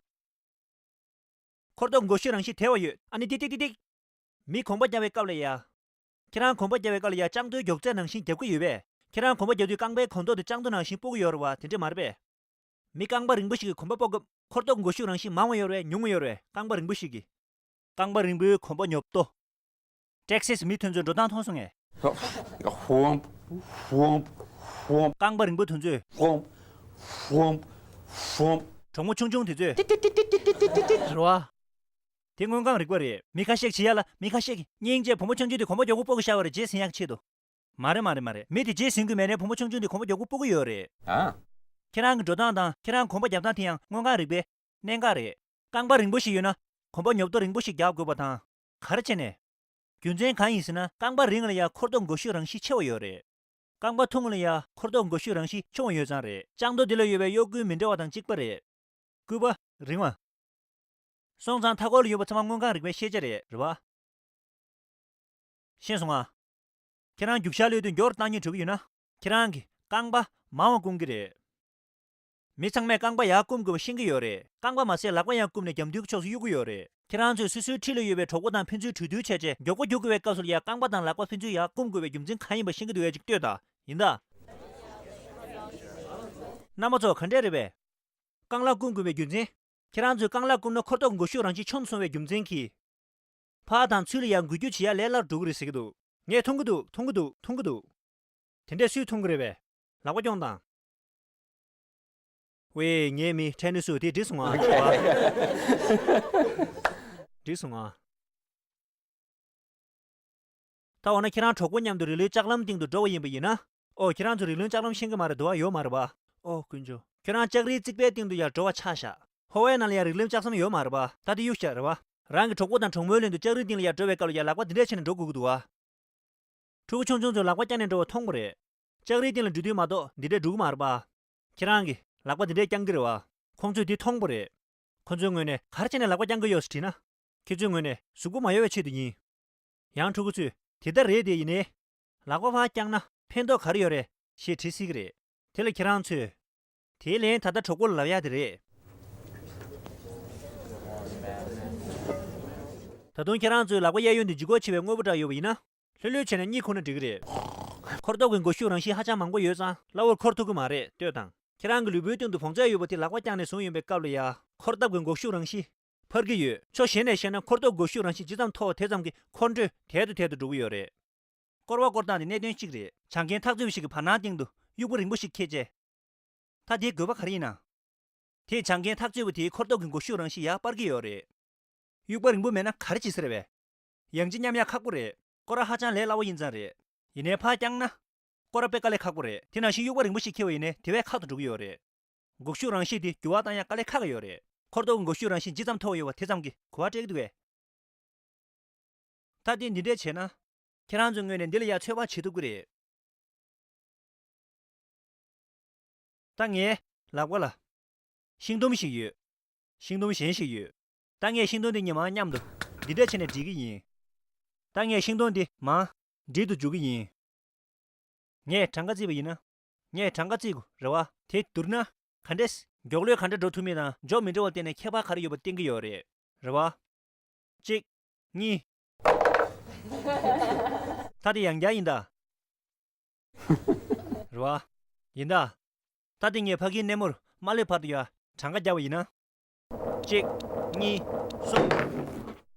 འཁོར་ཐོག་འགོག་ཤུགས་རང་བཞིན་དལ་བ་ཡོད། ཨ་ནི་ཏིག་ཏིག་ཏིག་ཏིག་མི་གོམ་པ་རྒྱག་པའི་སྐབས་ལ་ཡ། ཁྱེད་རང་གོམ་པ་རྒྱག་པའི་སྐབས་ལ་ཡ་ལྕགས་རྡོའི་མགྱོགས་ཚད་ནང་བཞིན་རྒྱག་གི་ཡོད་པས། ཁྱེད་རང་གོམ་པ་རྒྱག་དུས་རྐང་པའི་གོང་ཐོག་དེ་ལྕགས་རྡོ་ནང་བཞིན་སྤོ་གི་ཡོད་རེད་པ། དེ་འདྲ་མ་རེད་པས། མི་རྐང་པ་རིང་པོ་ཞིག་གིས་གོམ་པ་སྤོ་སྐབས་འཁོར་ཐོག་འགོག་ཤུགས་རང་བཞིན་མང་བ་ཡོད་རེད་ཉུང་བ་ཡོད་རེད། རྐང་པ་རིང་པོ་ཞིག་གིས། རྐང་པ་རིང་པོའི་གོམ་པ་ཉོབ་ཏོ། ཊེག་སིས་མི་དེ་ཚོའི་འགྲོ་སྟངས་མཐོང་སོང་ངས། ཧོམ། ཧོམ། ཧོམ། རྐང་པ་རིང་པོ་དེ་ཚོས། ཧོམ། ཧོམ། ཧོམ། གྲོག་མོ་ཆུང་ཆུང་དེ་ཚོས། ཏི་ཏི་ཏི་ཏི་ཏི་ཏི་ཏི་ཏི་ཏི། རེད་བ། དེ་དངོས་ཁམས་རིག་པ་རེད། མི་ཁ་ཤས་བྱེད་ཡ་ལ་མི་ཁ་ཤས་ཀྱིས་སྙིང་རྗེ། བུ་མོ་ཆུང་ཆུང་དེ་གོམ་པ་མགྱོགས་པོ་སྤོ་གི་ཤར་བ་རེད། རྗེས་ཟིན་ཡག་ཆེད་དུ། མ་རེད་མ་རེད་མ་རེད། མི་དེ་རྗེས་ཟིན་གྱི་མེད་ནའི་བུ་མོ་ཆུང་ཆུང་དེ་གོམ་པ་མགྱོགས་པོ་སྤོ་གི་ཡོད་རེད། ཨ། ཁྱེད་རང་གི་འགྲོ་སྟངས་དང་ཁྱེད་རང་གོམ་པ་རྒྱབ་སྟངས་དེ་ཡང་དངོས་ཁམས་རིག་པའི་གནད་འགག་རེད། རྐང་པ་རིང་པོ་ཞིག་ཡོད་ན་གོམ་པ་ཉོབ་ཏོ་རིང་པོ་ཞིག་རྒྱག་དགོས་པ་དང་། ག་རེ་བྱས་ནས། རྒྱུ་མཚན་གང་ཡིན་ཟེར་ན། རྐང་པ་རིང་ལ་ཡ་འཁོར་ཐོག་འགོག་ཤུགས་རང་བཞིན་ཆེ་བ་ཡོད་རེད། རྐང་པ་ཐུང་ལ་ཡ་འཁོར་ཐོག་འགོག་ཤུགས་རང་བཞིན་ཆུང་བ་ཡོད་ཙང་རེད། ལྕགས་རྡོ་འདི་ལ་ཡོད་པའི་གཡོ་འགུལ་མི་འདྲ་བ་དང་གཅིག་པ་རེད། སྐུད་པ་རིང་བ། སོང་ཙང་མཐའ་འཁོར་ལ་ཡོད་པ་ཚང་མ་དངོས་ཁམས་རིག་པའི་ཤེས་བྱ་རེད། རེད་བ། ཤེས་སོང་ང་། ཁྱེད་རང་རྒྱུག་ཤར་གློད་དུས་མགྱོགས་རུ་བཏང་སྙིང་བྲོ་གི་ཡོད་ན། ཁྱེད་རང་གིས་རྐང་པ་མང་བ་བསྐུམ་གི་རེད། མི་ཚང་མས་རྐང་པ་ཡར་བསྐུམ་དགོས་པ་ཤེས་ཀྱི་ཡོད་རེད། རྐང་པ་མ་ཟད་ལག་པ་ཡང་བསྐུམ་ནས་རྒྱབ་མདུན་གྱི་ཕྱོགས་སུ་གཡུག་གི་ཡོད་རེད། ཁྱེད་རང་ཚོས་སོ་སོའི་འཁྲིས་ལ་ཡོད་པའི་གྲོགས་པོ་དང་ཕན་ཚུན་གྲོས་བསྡུར་བྱས་རྗེས་མགྱོགས་པོ་རྒྱུག་དགོས་པའི་སྐབས་སུ་ལ་ཡ་རྐང་པ་དང་ལག་པ་ཕན་ཚུན་ཡར་བསྐུམ་དགོས་པའི་རྒྱུ་མཚན་གང་ཡིན་པ་ཤེས་ཀྱི་འདུག་གས། ཅིག་ལྟོས་དང་། ཡིན་ད། རྣམ་པ་ཚོ་ག་འདྲས་རེད་པས། རྐང་ལག་བསྐུམ་དགོས་པའི་རྒྱུ་མཚན། ཁྱེད་རང་ཚོས་རྐང་ལག་བསྐུམ་ན་འཁོར་ཐོག་འགུལ་ཤུགས་རང་བཞིན་ཆུང་དུ་སོང་བའི་རྒྱུ་མཚན་གྱིས། ཕར་དང་ཚུར་ལ་ཡང་འགུལ་སྐྱོད་བྱེད་ཡ་ལས་སླ་རུ་འགྲོ་གི་རེད་ཟེར་གྱི་འདུག་ངས་མཐོང་གི་འདུག་མཐོང་གི་འདུག་མཐོང་གི་འདུག་དེ་འདྲས་སུས་མཐོང་གི་རེད་པས། ལག་པ་རྐྱོང་དང་། ཝེ། ངའི་མི་ཁྲེན་ནི་སུ་དེ་འགྲིག་སོང་ང་། འགྲིག་སོང་ང་། ད་འོ་ན་ཁྱེད་རང་གྲོགས་པོ་མཉམ་དུ་རི་ལུའི་ལྕགས་ལམ་སྟེང་དུ་འགྲོ་བ་ཡིན་པ་ཡིན་ན། ཨོ། ཁྱེད་རང་ཚོ་རི་ལུའི་ལྕགས་ལམ་ཤེས་ཀྱི་མ་རེད་འདུག་བ། ཡོད་མ་རེད་པ། ཨོ། དཀོན་མཆོག་ཁྱེད་རང་ལྕགས་རིའི་རྩིག་པའི་སྟེང་དུ་ཡར་འགྲོ་བ་ཆ་བཞག་ཕོ་བའི་ནང་ལ་ཡང་རི་ལམ་ལྕགས་ཟམ་ཡོད་མ་རེད་པ། ད་དེ་གཡུག་བཞག་རེད་པ། རང་གི་གྲོགས་པོ་དང་གྲོགས་མོའི་ལྷན་དུ་ལྕགས་རིའི་སྟེང་ལ་ཡར་འགྲོ་བའི་སྐབས་ལ་ཡར་ལག་པ་འདི་འདྲས་བྱས་ནས་འགྲོ་དགོས་ཀྱི་འདུག་བ། ཕྲུ་གུ་ཆུང་ཆུང་ཚོས་ལག་པ་བརྐྱངས་ནས་འགྲོ་བ་མཐོང་པ་རེད། ལྕགས་རིའི་སྟེང་ལ་འགྲོ་དུས་མ་གཏོགས་འདི་འདྲས་འགྲོ་གི་མ་རེད་པ། ཁྱེད་རང་གིས་ལག་པ་འདི་འདྲས་བརྐྱང་གི་རེད་བ། ཁོང་ཚོས་འདི་མཐོང་པ་རེད། ཁོ་ཚོའི་ངོས་ནས་ག་རེ་བྱས་ནས་ལག་པ་བརྐྱང་གི་ཡོད་ཟེར་དྲིས་ན། ཁྱེད་ཚོའི་ངོས་ནས་གཟུགས་པོ་མ་གཡོ་བའི་ཆེད་དུ་ཡིན། ཡང་ཕྲུ་གུ་ཚོས་དེ་ལྟར་རེད་དེ་ཡིན་ནའི། ལག་པ་ཕར་བརྐྱངས་ན་ཕན་ཐོགས་ག་རེ་ཡོད་རེད་ཞེས་དྲིས་སྲིད་ཀྱི་རེད། དེ་ལ་ཁྱེད་རང་ཚོས། དེའི་ལན་ད་ལྟ་གྲོགས་པོ་ལ་ལབ་ཡག་དེ་རེད། ད་དུང་ཁྱེད་རང་ཚོའི་ལག་པ་གཡས་གཡོན་དུ་ལྗིད་ཁོག་ཆེ་བའི་དངོས་པོ་འདྲ་ཡོད་པ་ཡིན་ན། ལྷོད་ལྷོད་བྱས་ནས་གཉིད་ཁུག་ན་འགྲིག་གི་རེད། འཁོར་ཐོག་གི་འགུལ་ཤུགས་རང་བཞིན་ཧ་ཅང་མང་པོ་ཡོད་ཙང་སླ་བོར་འཁོར་ཐུབ་ཀྱི་མ་རེད། ལྟོས་དང་། ཁྱེད་རང་གི་ལུས་པོའི་སྟེང་དུ་བོངས་ཚད་ཡོད་པ་དེ་ལག་པ་བརྐྱངས་ནས་བཟུང་ཡོང་པའི་སྐབས་ལ་ཡ། འཁོར་སྟབས་ཀྱི་འགུལ་ཤུགས་རང་བཞིན་འཕར་གྱི་ཡོད། ཕྱོགས་གཞན་ནས་བཤད་ན་འཁོར་ཐོག་འགུལ་ཤུགས་རང་བཞིན་ཇི་ཙམ་མཐོ་བ་དེ་ཙམ་གྱིས་འཁོར་འགྲོས་དལ་དུ་དལ་དུ་འགྲོ་གི་ཡོད་རེད། སྐོར་བ་སྐོར་སྟངས་དེ་གནད་དོན་གཅིག་རེད། ཇ་མཁན་ཐག་ཆོད་པ་ཞིག་གི་བར་སྣང་སྟེང་དུ་དབྱུག་པ་རིང་པོ་ཞིག་འཁྱེར་བྱས། ད་དེའི་དགོས་པ་ག་རེ་ཡིན་ན། དེས་ཇ་མཁན་ཐག་ཆོད་པ་དེའི་འཁོར་ཐོག་གི་འགུལ་ཤུགས་རང་བཞིན་ཡར་སྤར་གྱི་ཡོད་རེད། དབྱུག་པ་རིང་པོ་མེད་ན་ག་རེ་བྱེད་ས་རེད་པས། ཡང་ཅིན་མཉམ་ཡག་ཁག་པོ་རེད། སྐོར་ར་ཧ་ཅང་ལས་སླ་བོ་ཡིན་ཙང་རེད། ཡིན་ནའི་ཕར་བརྐྱངས་ན། སྐོར་ར་དཔེ་དཀའ་ལས་ཁག་པོ་རེད། དེ་ནང་བཞིན་དབྱུག་པ་རིང་པོ་ཞིག་འཁྱེར་བ་ཡིན་ནའི་དེ་བས་ཁག་ཏུ་འགྲོ་གི་ཡོད་རེད། འགུལ་ཤུགས་རང་བཞིན་དེ་འགྱུར་བ་གཏང་ཡག་དཀའ་ལས་ཁག་གི་ཡོད་རེད། འཁོར་ཐོག་གི་འགུལ་ཤུགས་རང་བཞིན་ཇི་ཙམ་མཐོ་བ་ཡོད་པ་དེ་ཙམ་གྱིས་གོ་བ་སྤྲད་ཀྱི་འདུག་གས། ད་དེ་འདི་འདྲས་བྱས་ན། ཁྱེད་རང་ཚོའི་ངོས་ནས་འདི་ལ་ཡ་ཚོད་དཔག་བྱེད་ཐུབ་ཀྱི་རེད། ད་ངའི་ལག་པ་ལ་ཤིང་དུམ་ཞིག་ཡོད། ཤིང་དུམ་གཞན་ཞིག་ཡོད། ད་ངས་ཤིང་དུམ་འདི་གཉིས་མར་མཉམ་དུ་འདི་འདྲས་བྱས་ནས་སྒྲིལ་གྱི་ཡིན། ད་ངས་ཤིང་དུམ་འདི་མར་སྒྲིལ་དུ་འཇུག་གི་ཡིན། ངས་གྲངས་ཀ་བརྩིས་པ་ཡིན་ན། ངས་གྲངས་ཀ་བརྩིས་དགོས་རེད་བ། དེ་བསྡུར་ན། ག་འདྲས། མགྱོགས་ལོས་ག་འདྲ་འགྲོ་ཐུབ་མིན་དང་མགྱོགས་མི་འགྲོ་བ་བལྟས་ནས་ཁྱད་པར་ག་རེ་ཡོད་པ་བསྟན་གྱི་ཡོད་རེད། རེད་བ། གཅིག་གཉིས། ད་དེ་ཡང་བསྐྱར་ཡིན་ད། རེད་བ། ཡིན་ད། ད་དེ་ངས་ཕ་གིའི་སྣེ་མོར་མ་སླེབས་བར་དུ་ཡ་གྲངས་ཀ་བརྒྱབ་པ་ཡིན་ན། གཅིག་གཉིས། གསུམ།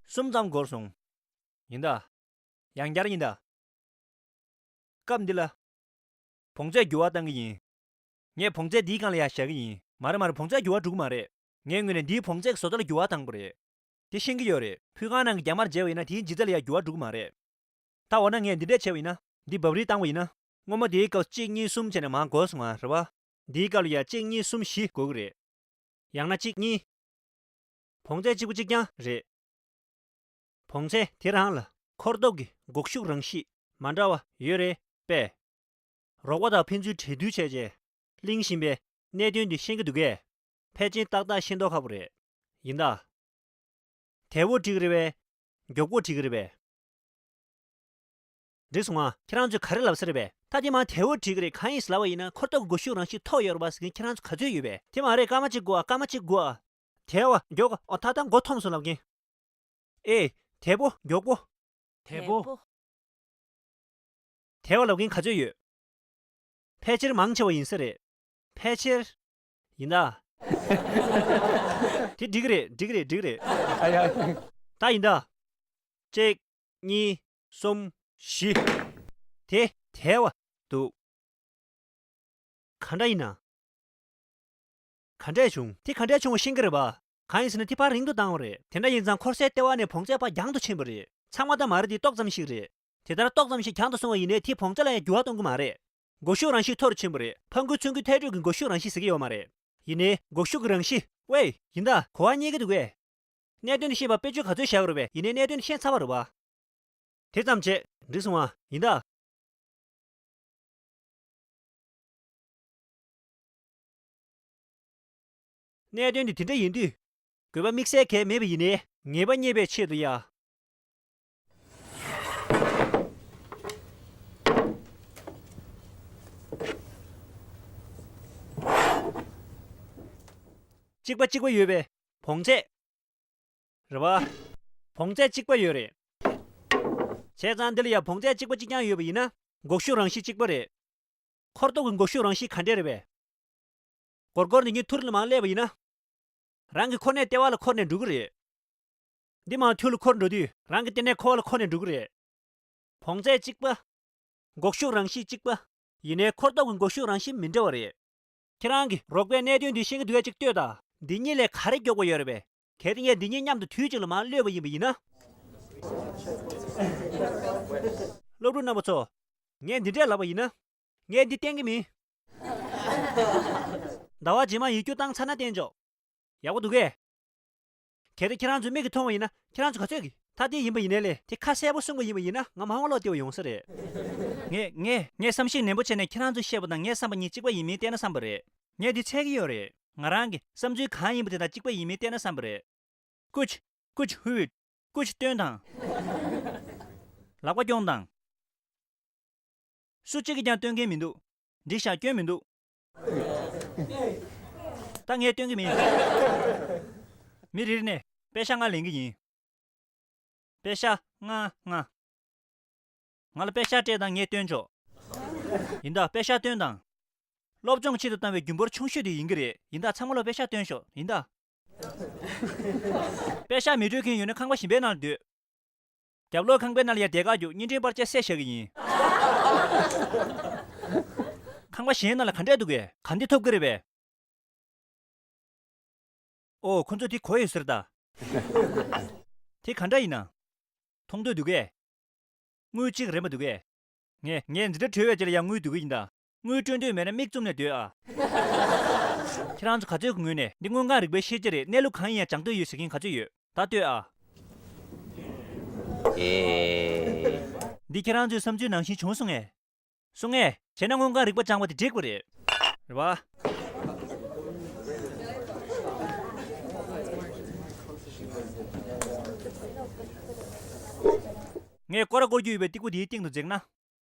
གསུམ་ཙམ་འགོར་སོང་། ཡིན་ད། ཡང་བསྐྱར་ཡིན་ད། སྐབས་འདི་ལ། བོངས་ཚད་འགྱུར་བ་བཏང་གི་ཡིན། ངས་བོངས་ཚད་འདིའི་སྒང་ལ་ཡང་བཞག་གི་ཡིན། མ་རེད་མ་རེད། བོངས་ཚད་འགྱུར་བ་འགྲོ་གི་མ་རེད། ངའི་ངོས་ནས་འདིའི་བོངས་ཚད་ཀྱི་བཟོ་ལྟ་ལ་འགྱུར་བ་བཏང་པ་རེད། དེ་ཤེས་ཀྱི་ཡོད་རེད། ཕུལ་ཁང་ནང་གི་རྒྱ་མར་མཇལ་བ་ཡིན་ན་དེའི་ལྗིད་ཚད་ལ་ཡང་འགྱུར་བ་འགྲོ་གི་མ་རེད། ད་འོ་ན་ངས་འདི་འདྲས་བྱས་པ་ཡིན་ན། འདི་འབབ་རིལ་བཏང་བ་ཡིན་ན། སྔོན་མ་དེའི་སྐབས་གཅིག་གཉིས་གསུམ་བྱས་ནས་མར་འགོར་སོང་ང་རེད་བ། འདིའི་སྐབས་ལ་ཡང་གཅིག་གཉིས་གསུམ་བཞི་འགོར་གི་རེད། ཡང་ན་གཅིག་གཉིས། བོངས་ཚད་གཅིག་པ་གཅིག་རྐྱང་རེད། བོངས་ཚད་དེ་རང་ལ་འཁོར་སྟོབས་ཀྱི་འགུག་ཤུགས་རང་བཞིན་མ་འདྲ་བ་ཡོད་རེད་པས། རོགས་པ་དང་ཕན་ཚུན་འབྲེལ་མཐུད་བྱས་རྗེས་གླེང་བཞིན་པའི་གནད་དོན་འདི་ཤེས་ཀྱི་འདུག་གས། ཕལ་ཆེར་ཏག་ཏག་ཤེས་མདོག་ཁ་པོ་རེད། ཡིན་ད། དལ་པོ་འགྲིག་གི་རེད་པས། མགྱོགས་པོ་འགྲིག་གི་རེད་པས། འགྲིག་སོང་ང་། ཁྱེད་རང་ཚོས་ག་རེ་ལབ་ས་རེད་པས། ད་དེ་མར་དལ་པོ་འགྲིག་གི་རེད། གང་ཡིན་ཟེར་ལབ་པ་ཡིན་ན། འཁོར་སྟོབས་ཀྱི་འགུག་ཤུགས་རང་བཞིན་མཐོ་ཡོད་རེད་པ་ཟེར་མཁན་ཁྱེད་རང་ཚོ་ག་ཚོད་ཡོད་པས། དེ་མ་རེད། སྐར་མ་གཅིག་དགོས་ཨ། སྐར་མ་གཅིག་དགོས་ཨ། དལ་བ་མགྱོགས་པ། ཨོ་ད་ལྟ་མགོ་འཐོམས་སོང་ལབ་མཁན། ཨེ། དལ་པོ། མགྱོགས་པོ། དལ་པོ། དལ་བ་ལབ་མཁན་ག་ཚོད་ཡོད། ཕལ་ཆེར་མང་ཆེ་བ་ཡིན་ས་རེད། ཕལ་ཆེར། ཡིན་ད། དེ་འགྲིག་གི་རེད། འགྲིག་གི་རེད། འགྲིག་གི་རེད། ཨ་ཡ། ད་ཡིན་ད། གཅིག་གཉིས། གསུམ། བཞི། དེ་དལ་བ་འདུག་ག་འདྲ་ཡིན་ན། ག་འདྲས་བྱུང་། དེ་ག་འདྲས་བྱུང་བ་ཤེས་ཀྱི་རེད་པ། གང་ཡིན་ཟེར་ན་དེ་ཕར་རིང་དུ་བཏང་བ་རེད། དེ་འདྲ་ཡིན་ཙང་འཁོར་སའི་ལྟེ་བ་ནས་བོངས་ཚད་ཕར་རྒྱང་དུ་ཕྱིན་པ་རེད། ཚང་མ་ད་མ་རེད། དེ་ཏོག་ཙམ་ཞིག་རེད། དེ་ལྟར་ཏོག་ཙམ་ཞིག་རྒྱང་དུ་སོང་བ་ཡིན་ནའི་དེས་བོངས་ཚད་ལ་ཡང་འགྱུར་བ་གཏོང་གི་མ་རེད། འགུག་ཤུགས་རང་བཞིན་མཐོ་རུ་ཕྱིན་པ་རེད། ཕར་འགུལ་ཚུར་འགུལ་ཐལ་འགྲོས་ཀྱི་འགུག་ཤུགས་རང་བཞིན་ཟེར་གྱི་ཡོད་མ་རེད། ཡིན་ནའི་འགུག་ཤུགས་ཀྱི་རང་བཞིན། ཝེ། ཡིན་ད། གོ་བ་རྙེད་ཀྱི་འདུག་གས། གནད་དོན་འདི་ཤེས་པར་དཔེ་བརྗོད་ག་ཚོད་བཞག་དགོས་རེད་པས། ཡིན་ནའི་གནད་དོན་འདི་ཤེས་ཚར་བ་རེད་པ། དེ་ཙམ་བྱས། འགྲིག་སོང་ང་། ཡིན་ད། གནད་དོན་འདི་དེ་འདྲ་ཡིན་དུས། དགོས་པ་དམིགས་བསལ་གང་ཡང་མེད་པ་ཡིན་ནའི། ངེས་པ་རྙེད་པའི་ཆེད་དུ་ཡ། གཅིག་པ་གཅིག་པ་ཡོད་པའི་བོངས་ཚད། རེད་པ། བོངས་ཚད་གཅིག་པ་ཡོད་རེད། བྱས་ཙང་འདི་ལ་ཡང་བོངས་ཚད་གཅིག་པ་གཅིག་རྐྱང་ཡོད་པ་ཡིན་ན། འགུག་ཤུགས་རང་བཞིན་གཅིག་པ་རེད། འཁོར་སྟོབས་ཀྱི་འགུག་ཤུགས་རང་བཞིན་ག་འདྲས་རེད་པས། སྒོར་སྒོར་འདི་གཉིས་ཐུར་ལ་མར་སླེབས་པ་ཡིན་ན། རང་གི་ཁོ་ནའི་ལྟེ་བ་ལ་འཁོར་ནས་འགྲོ་གི་རེད། འདི་མར་ཐུར་ལ་འཁོར་འགྲོ་དུས་རང་གི་ལྟེ་གནས་ཁོ་བ་ལ་འཁོར་ནས་འགྲོ་གི་རེད། བོངས་ཚད་གཅིག་པ། འགུག་ཤུགས་རང་བཞིན་གཅིག་པ། ཡིན་ནའི་འཁོར་སྟོབས་ཀྱི་འགུག་ཤུགས་རང་བཞིན་མི་འདྲ་བ་རེད། ཁྱེད་རང་གིས་རོགས་པས་གནད་དོན་འདི་ཤེས་ཀྱི་འདུག་གས། ཅིག་ལྟོས་དང་། འདི་གཉིས་ལས་ག་རེ་མགྱོགས་པ་ཡོད་རེད་པས། གལ་ཏེ་ངས་འདི་གཉིས་མཉམ་དུ་དུས་གཅིག་ལ་མར་གློད་པ་ཡིན་པ་ཡིན་ན། སློབ་ཕྲུག་རྣམ་པ་ཚོ། ངས་འདི་འདྲས་ལབ་པ་ཡིན་ན། ངས་འདི་བསྟན་གྱི་མིན། ཟླ་བ་རྗེས་མ་ཡིག་རྒྱུགས་བཏང་ཚར་ན་བསྟན་ཆོག་ཡག་པོ་འདུག་གས། གལ་ཏེ་ཁྱེད་རང་ཚོའི་མིག་གིས་མཐོང་བ་ཡིན་ན། ཁྱེད་རང་ཚོ་ག་ཚོད་ཀྱིས། ད་དེ་ཡིན་པ་ཡིན་ནའི་ལས། དེ་ཁ་གསལ་པོ་གསུང་གི་ཡིན་པ་ཡིན་ན། ང་མ་འོངས་ལོག་བལྟས་པ་ཡོང་ས་རེད། ངས་ངས་ངས་བསམ་གཞིག་ནན་པོ་བྱས་ནས་ཁྱེད་རང་ཚོས་བཤད་པ་དང་ངའི་བསམ་པ་གཉིས་གཅིག་པ་ཡིན་མིན་བལྟས་ན་བསམ་པ་རེད། ངས་འདི་འཚོལ་གྱི་ཡོད་རེད། ང་རང་གི་བསམ་ཚུལ་གང་ཡིན་པ་དེ་དང་གཅིག་པ་ཡིན་མིན་བལྟས་ན་བསམ་པ་རེད། ཀུཆ། ཀུཆ་ཧུད། ཀུཆ་སྟོན་དང་། ལག་པ་རྐྱོང་དང་། སུ་གཅིག་གིས་ཀྱང་སྟོན་མཁན་མི་འདུག་འགྲིག་ཤག་སྐྱོན་མི་འདུག་ད་ངས་སྟོན་གྱི་མིན། མི་རེ་རེ་ནས་པེ་ཤག་ལྔ་ལེན་གྱི་ཡིན། པེ་ཤག་ལྔ་ལྔ། ང་ལ་པེ་ཤག་སྤྲད་དང་། ངས་སྟོན་ཆོག་ཡིན་ད། པེ་ཤག་སྟོན་དང་། སློབ་སྦྱོང་ཆེད་དུ་བཏང་བའི་རྒྱུ་འབོར་ཆུང་ཤོས་དེ་ཡིན་གྱི་རེད། ཡིན་ད། ཚང་མ་ལོག་པེ་ཤག་སྟོན་ཤོག་ཡིན་ད། པེ་ཤག་མི་སྤྲོད་མཁན་ཡོད་ན་ཁང་པ་གཞན་པའི་ནང་ལ་སྡོད། རྒྱབ་ལོགས་ཁང་པའི་ནང་ལ་ཡར་བསྡད་ག་རྒྱུགས། བརྙན་འཕྲིན་པར་ཆས་བསད་བཞག་གི་ཡིན། ཁང་པ་གཞན་ནང་ལ་ག་འདྲས་འདུག་གས། ག་འདི་ཐོབ་ཀྱི་རེད་པས། ཨོ། ཁོ་ཚོ་དེ་གོ་ཡོད་ཟེར་ད། དེ་ག་འདྲ་ཡིན་ན། མཐོང་འདོད་འདུག་གས། དངུལ་གཅིག་རེད་མ་འདུག་གས། ངས་ངས་འདི་འདྲ་བྲོས་པའི་རྗེས་ལ་ཡང་དངུལ་བསྡུ་གི་ཡིན་ད། དངུལ་སྤྲོད་འདོད་མེད་ན་མིག་བཙུམ་ནས་སྡོད་ཨ། ཁྱེད་རང་ཚོ་ག་ཚོད་ཀྱི་ངོས་ནས་འདི་དངོས་ཁང་རིག་པའི་ཤེས་བྱ་རེད། གནས་ལུགས་གང་ཡིན་ཡང་སྦྱང་འདོད་ཡོད་ཟེར་མཁན་ག་ཚོད་ཡོད། ད་ལྟོས་ཨ། ཨེ། འདི་ཁྱེད་རང་ཚོའི་བསམ་ཚུལ་ནང་བཞིན་བྱུང་སོང་ངས། སོང་ངས། བྱས་ན་དངོས་ཁང་རིག་པ་སྦྱངས་པ་དེ་འགྲིག་པ་རེད། རེད་བ། ངས་སྐོར་ར་སྐོར་རྒྱུ་ཡོད་པའི་སྟེགས་བུ་དེའི་སྟེང་དུ་འཛེགས་ན།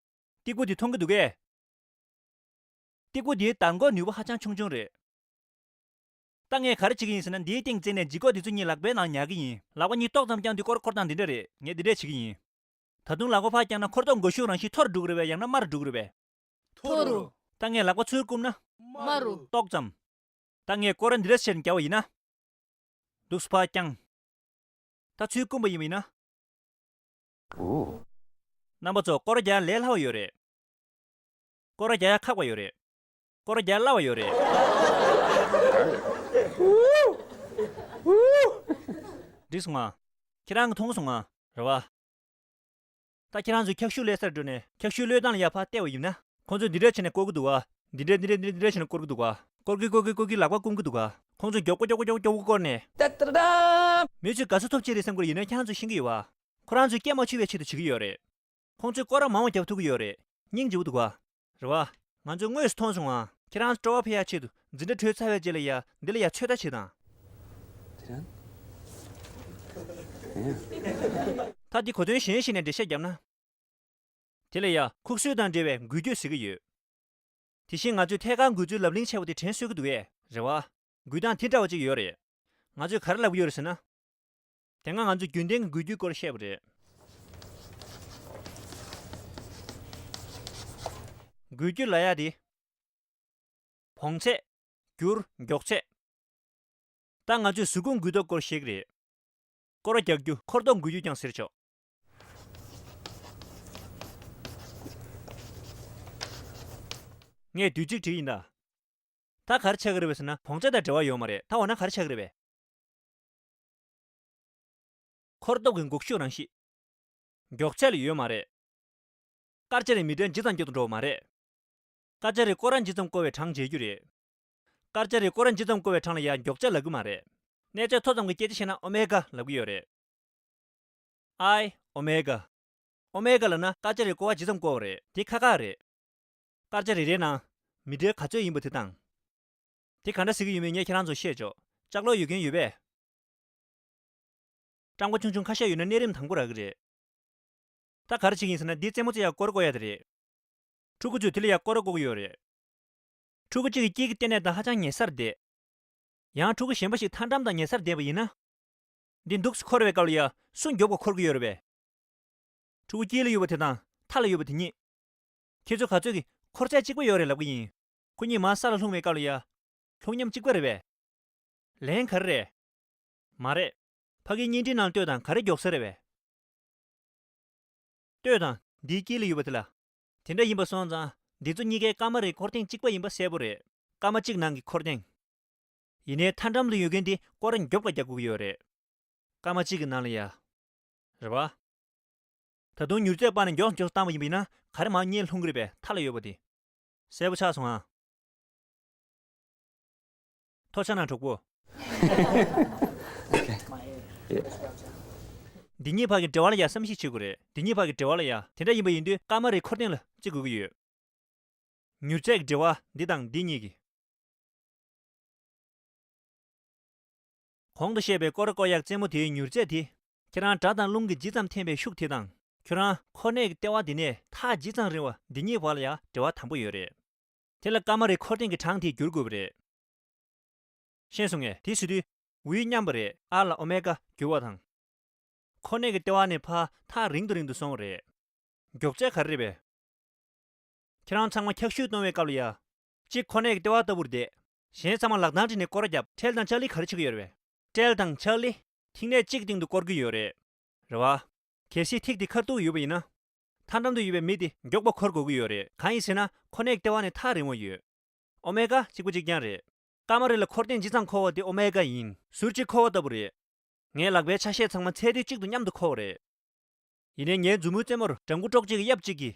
སྟེགས་བུ་དེ་མཐོང་གི་འདུག་གས། སྟེགས་བུ་འདིའི་བརྡར་འགོག་ནུས་པ་ཧ་ཅང་ཆུང་ཆུང་རེད། ད་ངས་ག་རེ་བྱེད་ཀྱི་ཡིན་ཟེར་ན། འདིའི་སྟེང་བཙུགས་ནས་ལྗིད་ཁོག་འདི་ཚོ་གཉིས་ལག་པའི་ནང་ཉར་གྱི་ཡིན། ལག་པ་གཉིས་ཏོག་ཙམ་བརྐྱངས་དུས་སྐོར་སྐོར་སྟངས་འདི་འདྲ་རེད། ངས་འདི་འདྲས་བྱེད་ཀྱི་ཡིན། ད་དུང་ལག་པ་ཕར་བརྐྱངས་ན་འཁོར་གཏོགས་འགུལ་ཤུགས་རང་བཞིན་མཐོ་རུ་འགྲོ་གི་རེད་པས། ཡང་ན་དམའ་རུ་འགྲོ་གི་རེད་པས། མཐོ་རུ། ད་ངས་ལག་པ་ཚུར་བསྐུམ་ན། དམའ་རུ། ཏོག་ཙམ། ད་ངས་སྐོར་ར་འདི་འདྲས་བྱས་ནས་རྒྱག་པ་ཡིན་ན། འདུག་སེ་ཕར་བརྐྱངས། ད་ཚུར་བསྐུམ་པ་ཡིན་པ་ཡིན་ན། ཨོ། རྣམ་པ་ཚོ། སྐོར་ར་རྒྱག་ཡ་ལས་སླ་བ་ཡོད་རེད། སྐོར་ར་རྒྱག་ཡ་ཁག་པ་ཡོད་རེད། སྐོར་ར་རྒྱག་ཡ་སླ་བ་ཡོད་རེད། འགྲིག་སོང་ང་། ཁྱེད་རང་གིས་མཐོང་སོང་ང་། རེད་པ། ད་ཁྱེད་རང་ཚོས་འཁྱག་ཤུགས་གློད་སར་འགྲོ་ནས་འཁྱག་ཤུགས་གློད་སྟངས་ལ་ཡར་ཕར་བལྟས་པ་ཡིན་ན། ཁོང་ཚོས་འདི་འདྲས་བྱས་ནས་སྐོར་གྱི་འདུག་ག་འདི་འདྲས་འདི་འདྲས་འདི་འདྲས་འདི་འདྲས་བྱས་ནས་སྐོར་གྱི་འདུག་ག་སྐོར་གྱིན་སྐོར་གྱིན་སྐོར་གྱིན་ལག་པ་བསྐུམ་གྱི་འདུག་ག་ཁོང་ཚོས་མགྱོགས་པོ་མགྱོགས་པོ་མགྱོགས་པོ་མགྱོགས་པོ་སྐོར་ནས། ཏ་ཏ་ཏ། མི་ཚོས་དགའ་བསུ་ཐོབ་ཆེད་རེད་བསམ་གྱི་ཡོད་ན། ཁྱེད་རང་ཚོས་ཤེས་ཀྱི་ཡོད་པ། ཁོ་རང་ཚོས་སྐད་མ་ཆོད་པའི་ཆེད་དུ་བྱེད་ཀྱི་ཡོད་རེད། ཁོང་ཚོས་སྐོར་ར་མང་བ་རྒྱབ་ཐུབ་ཀྱི་ཡོད་རེད། སྙིང་རྗེ་པོ་འདུག་ག་རེད་པ། ང་ཚོས་དངོས་སུ་མཐོང་སོང་ང་། ཁྱེད་རང་ཚོ་སྤྲོ་བ་འཕེལ་ཡག་ཆེད་དུ། འཛིན་གྲྭ་གྲོལ་ཚར་བའི་རྗེས་ལ་ཡ་འདི་ལ་ཡ་ཚོད་ལྟ་བྱེད་དང་། དེ་རང་། ད་འདི་གོ་དོན་གཞན་ཞིག་ནས་འགྲེལ་བཤད་བརྒྱབ་ན། དེ་ལ་ཡ་ཁུག་སོས་དང་འབྲེལ་བའི་འགུལ་སྐྱོད་ཟེར་གྱི་ཡོད། དེ་བཞིན་ང་ཚོས་ཐད་ཀར་འགུལ་ཚུལ་ལབ་གླེང་བྱས་པ་དེ་དྲན་གསོ་གི་འདུག་གས། རེད་པ། འགུལ་སྟངས་དེ་འདྲ་བ་ཅིག་ཡོད་རེད། ང་ཚོས་ག་རེ་ལབ་ཀྱི་ཡོད་རེད་ཟེར་ན། དེ་སྔ་ང་ཚོས་རྒྱུན་ལྡན་གྱི་འགུལ་སྐྱོད་སྐོར་བཤད་པ་རེད། འགུལ་སྐྱོད་ལབ་ཡག་དེ། བོངས་ཚད། འགྱུར། མགྱོགས་ཚད། ད་ང་ཚོས་གཟུགས་སྐུ་འགུལ་སྟངས་སྐོར་བཤད་ཀྱི་རེད། སྐོར་ར་རྒྱག་རྒྱུ། འཁོར་གཏོགས་འགུལ་རྒྱུ་ཀྱང་ཟེར་ཆོག་ངས་དུས་ཚིགས་བྲིས་ཡིན་ད། ད་ག་རེ་ཆགས་ཀྱི་རེད་པས་ཟེར་ན། བོངས་ཚད་དང་འབྲེལ་བ་ཡོད་མ་རེད། ད་འོ་ན་ག་རེ་ཆགས་ཀྱི་རེད་པས། འཁོར་སྟོབས་ཀྱི་འགུག་ཤུགས་རང་བཞིན། མགྱོགས་ཚད་ལ་ཡོད་མ་རེད། སྐར་ཆ་རེར་མི་ཊར་ཇི་ཙམ་སྐྱོ་དུ་འགྲོ་བ་མ་རེད། སྐར་ཆ་རེར་སྐོར་ར་ཇི་ཙམ་བསྐོར་བའི་གྲངས་འཇལ་རྒྱུ་རེད། སྐར་ཆ་རེར་སྐོར་ར་ཇི་ཙམ་བསྐོར་བའི་གྲངས་ལ་ཡང་མགྱོགས་ཚད་ལབ་ཀྱི་མ་རེད། གནས་ཚད་མཐོ་ཙམ་གྱི་སྐད་ཆ་བཤད་ན་ཨོ་མེ་ག་ལབ་ཀྱི་ཡོད་རེད། I ཨོ་མེ་ག། ཨོ་མེ་ག་ལབ་ན་སྐར་ཆ་རེར་སྐོར་བ་ཇི་ཙམ་བསྐོར་བ་རེད། དེ་ཁག་ཁག་རེད། སྐར་ཆ་རེ་རེའི་ནང་མི་ཊར་ག་ཚོད་ཡིན་པ་དེ་དང་། དེ་ག་འདྲ་ཟེར་གྱི་ཡོད་མེད་ངས་ཁྱེད་རང་ཚོར་བཤད་ཆོག་ལྕགས་ལོག་ཡོད་མཁན་ཡོད་པས། སྤྲང་པོ་ཆུང་ཆུང་ཁ་ཤས་ཡོད་ན་གནས་རིམ་དང་པོ་རག་གི་རེད། ད་ག་རེ་བྱེད་ཀྱི་ཡིན་ཟེར་ན། འདི་རྩེད་མོ་རྩེ་ཡག་སྐོར་བསྐོར་ཡག་དེ་རེད། ཕྲུ་གུ་ཚོས་དེ་ལ་ཡག་སྐོར་བསྐོར་གྱི་ཡོད་རེད། ཕྲུ་གུ་གཅིག་གི་དཀྱིལ་གྱི་ལྟེ་གནས་དང་ཧ་ཅང་ཉེ་སར་བསྡད། ཡང་ཕྲུ་གུ་གཞན་པ་ཞིག་མཐའ་འགྲམ་དང་ཉེ་སར་བསྡད་པ་ཡིན་ན། འདི་འདུག་སེ་འཁོར་བའི་སྐབས་ལ་ཡ་སུ་མགྱོགས་པ་འཁོར་གྱི་ཡོད་རེད་པས། ཕྲུ་གུ་དཀྱིལ་ལ་ཡོད་པ་དེ་དང་མཐའ་ལ་ཡོད་པ་དེ་གཉིས། ཁྱེད་ཚོ་ག་ཚོད་ཀྱིས་འཁོར་ཚད་གཅིག་པ་ཡོད་རེད་ལབ་ཀྱི་ཡིན། ཁོ་གཉིས་མར་ས་ལ་ལྷུང་བའི་སྐབས་ལ་ཡ། ལྷུང་མཉམ་གཅིག་པ་རེད་པས། ལན་ག་རེ་རེད། མ་རེད། ཕ་གིའི་བརྙན་འཕྲིན་ནང་ལྟོས་དང་། ག་རེ་མགྱོགས་ས་རེད་པས། ལྟོས་དང་། འདིའི་དཀྱིལ་ལ་ཡོད་པ་དེ་ལ། དེ་འདྲ་ཡིན་པ་སོང་ཙང་། འདི་ཚོ་གཉིས་ཀའི་སྐར་མ་རེའི་འཁོར་ཐེངས་གཅིག་པ་ཡིན་པ་གསལ་པོ་རེད། སྐར་མ་གཅིག་ནང་གི་འཁོར་ཐེངས། ཡིན་ནའི་མཐའ་འགྲམ་དུ་ཡོད་མཁན་དེ་སྐོར་ར་མགྱོགས་པ་རྒྱག་དགོས་ཀྱི་ཡོད་རེད། སྐར་མ་གཅིག་གི་ནང་ལ་ཡ། རེད་པ། ད་དུང་མྱུར་ཚད་སྤར་ནས་མགྱོགས་མགྱོགས་བཏང་བ་ཡིན་པ་ཡིན་ན། ག་རེ་མར་གཉིད་ལྷུང་གི་རེད་པས། མཐའ་ལ་ཡོད་པ་དེ། གསལ་པོ་ཆགས་སོང་ཨ། ཐོ་ཆ་ན་གྲོགས་པོ། འདི་གཉིས་བར་གྱི་འབྲེལ་བ་ལ་ཡ་བསམ་གཞིག་བྱེད་དགོས་རེད། འདི་གཉིས་བར་གྱི་འབྲེལ་བ་ལ་ཡ། དེ་འདྲ་ཡིན་པ་ཡིན་དུས་སྐར་མ་རེའི་འཁོར་ཐེངས་ལ་བརྩི་དགོས་ཀྱི་ཡོད། མྱུར་ཚད་ཀྱི་འབྲེལ་བ་འདི་དང་འདི་གཉིས་ཀྱི། གོང་དུ་བཤད་པའི་སྐོར་ར་བསྐོར་ཡག་རྩེད་མོ་དེའི་མྱུར་ཚད་དེ། ཁྱེད་རང་སྒྲ་དང་རླུང་གིས་ཇི་ཙམ་འཐེན་པའི་ཤུགས་དེ་དང་། ཁྱོད་རང་འཁོར་གནས་ཀྱི་ལྟེ་བ་འདི་ནས་ཐག་ཇི་ཙམ་རིང་བ། འདི་གཉིས་བར་ལ་ཡང་འབྲེལ་བ་དམ་པོ་ཡོད་རེད། དེ་ལ་སྐར་མ་རེའི་འཁོར་ཐེངས་ཀྱི་གྲངས་དེ་བསྒྱུར་དགོས་པ་རེད། ཤེས་སོང་ངས། དེ་ཟེར་དུས་འུའི་མཉམ་པ་རེད། ཨར་ལ་ཨོ་མེ་ག་བསྒྱུར་བ་དང་། འཁོར་གནས་ཀྱི་ལྟེ་བ་ནས་ཕར་ཐག་རིང་དུ་རིང་དུ་སོང་བ་རེད། མགྱོགས་ཚད་ག་རེ་རེད་པས། ཁྱེད་རང་ཚང་མ་འཁྱག་ཤུད་གཏོང་བའི་སྐབས་ལ་ཡ། གཅིག་འཁོར་གནས་ཀྱི་ལྟེ་བ་ལྟ་བུར་བསྡད། གཞན་ཚང་མ་ལག་རྡང་བསྒྲིགས་ནས་སྐོར་ར་བརྒྱབ། ཁྲེལ་དང་ལྕགས་ལི་ག་རེ་བྱེད་ཀྱི་ཡོད་རེད་པས། ཁྲེལ་དང་ལྕགས་ལི་ཐིག་སྣེ་གཅིག་སྟེང་དུ་སྐོར་གྱི་ཡོད་རེད། རེད་པ། གལ་སྲིད་ཐིག་དེ་ཁ་ཐུག་ཡོད་པ་ཡིན་ན། མཐའ་འགྲམ་དུ་ཡོད་པའི་མི་དེ་མགྱོགས་པ་འཁོར་དགོས་ཀྱི་ཡོད་རེད། གང་ཡིན་ཟེར་ན། འཁོར་གནས་ཀྱི་ལྟེ་བ་ནས་ཐག་རིང་བ་ཡོད། ཨོ་མེ་ག་གཅིག་པ་གཅིག་རྐྱང་རེད། སྐར་མ་རེ་ལ་འཁོར་ཐེངས་ཇི་ཙམ་འཁོར་བ་དེ་ཨོ་མེ་ག་ཡིན། ཟུར་གཅིག་འཁོར་བ་ལྟ་བུ་རེད། ངའི་ལག་པའི་ཆ་ཤས་ཚང་མ་ཚད་དུས་གཅིག་ཏུ་མཉམ་དུ་འཁོར་བ་རེད། ཡིན་ནའི་ངའི་མཛུབ་མོའི་རྩེ་མོར་སྦྲང་བུ་ཀྲོག་གཅིག་གིས་གཡབ་གཅིག་གིས།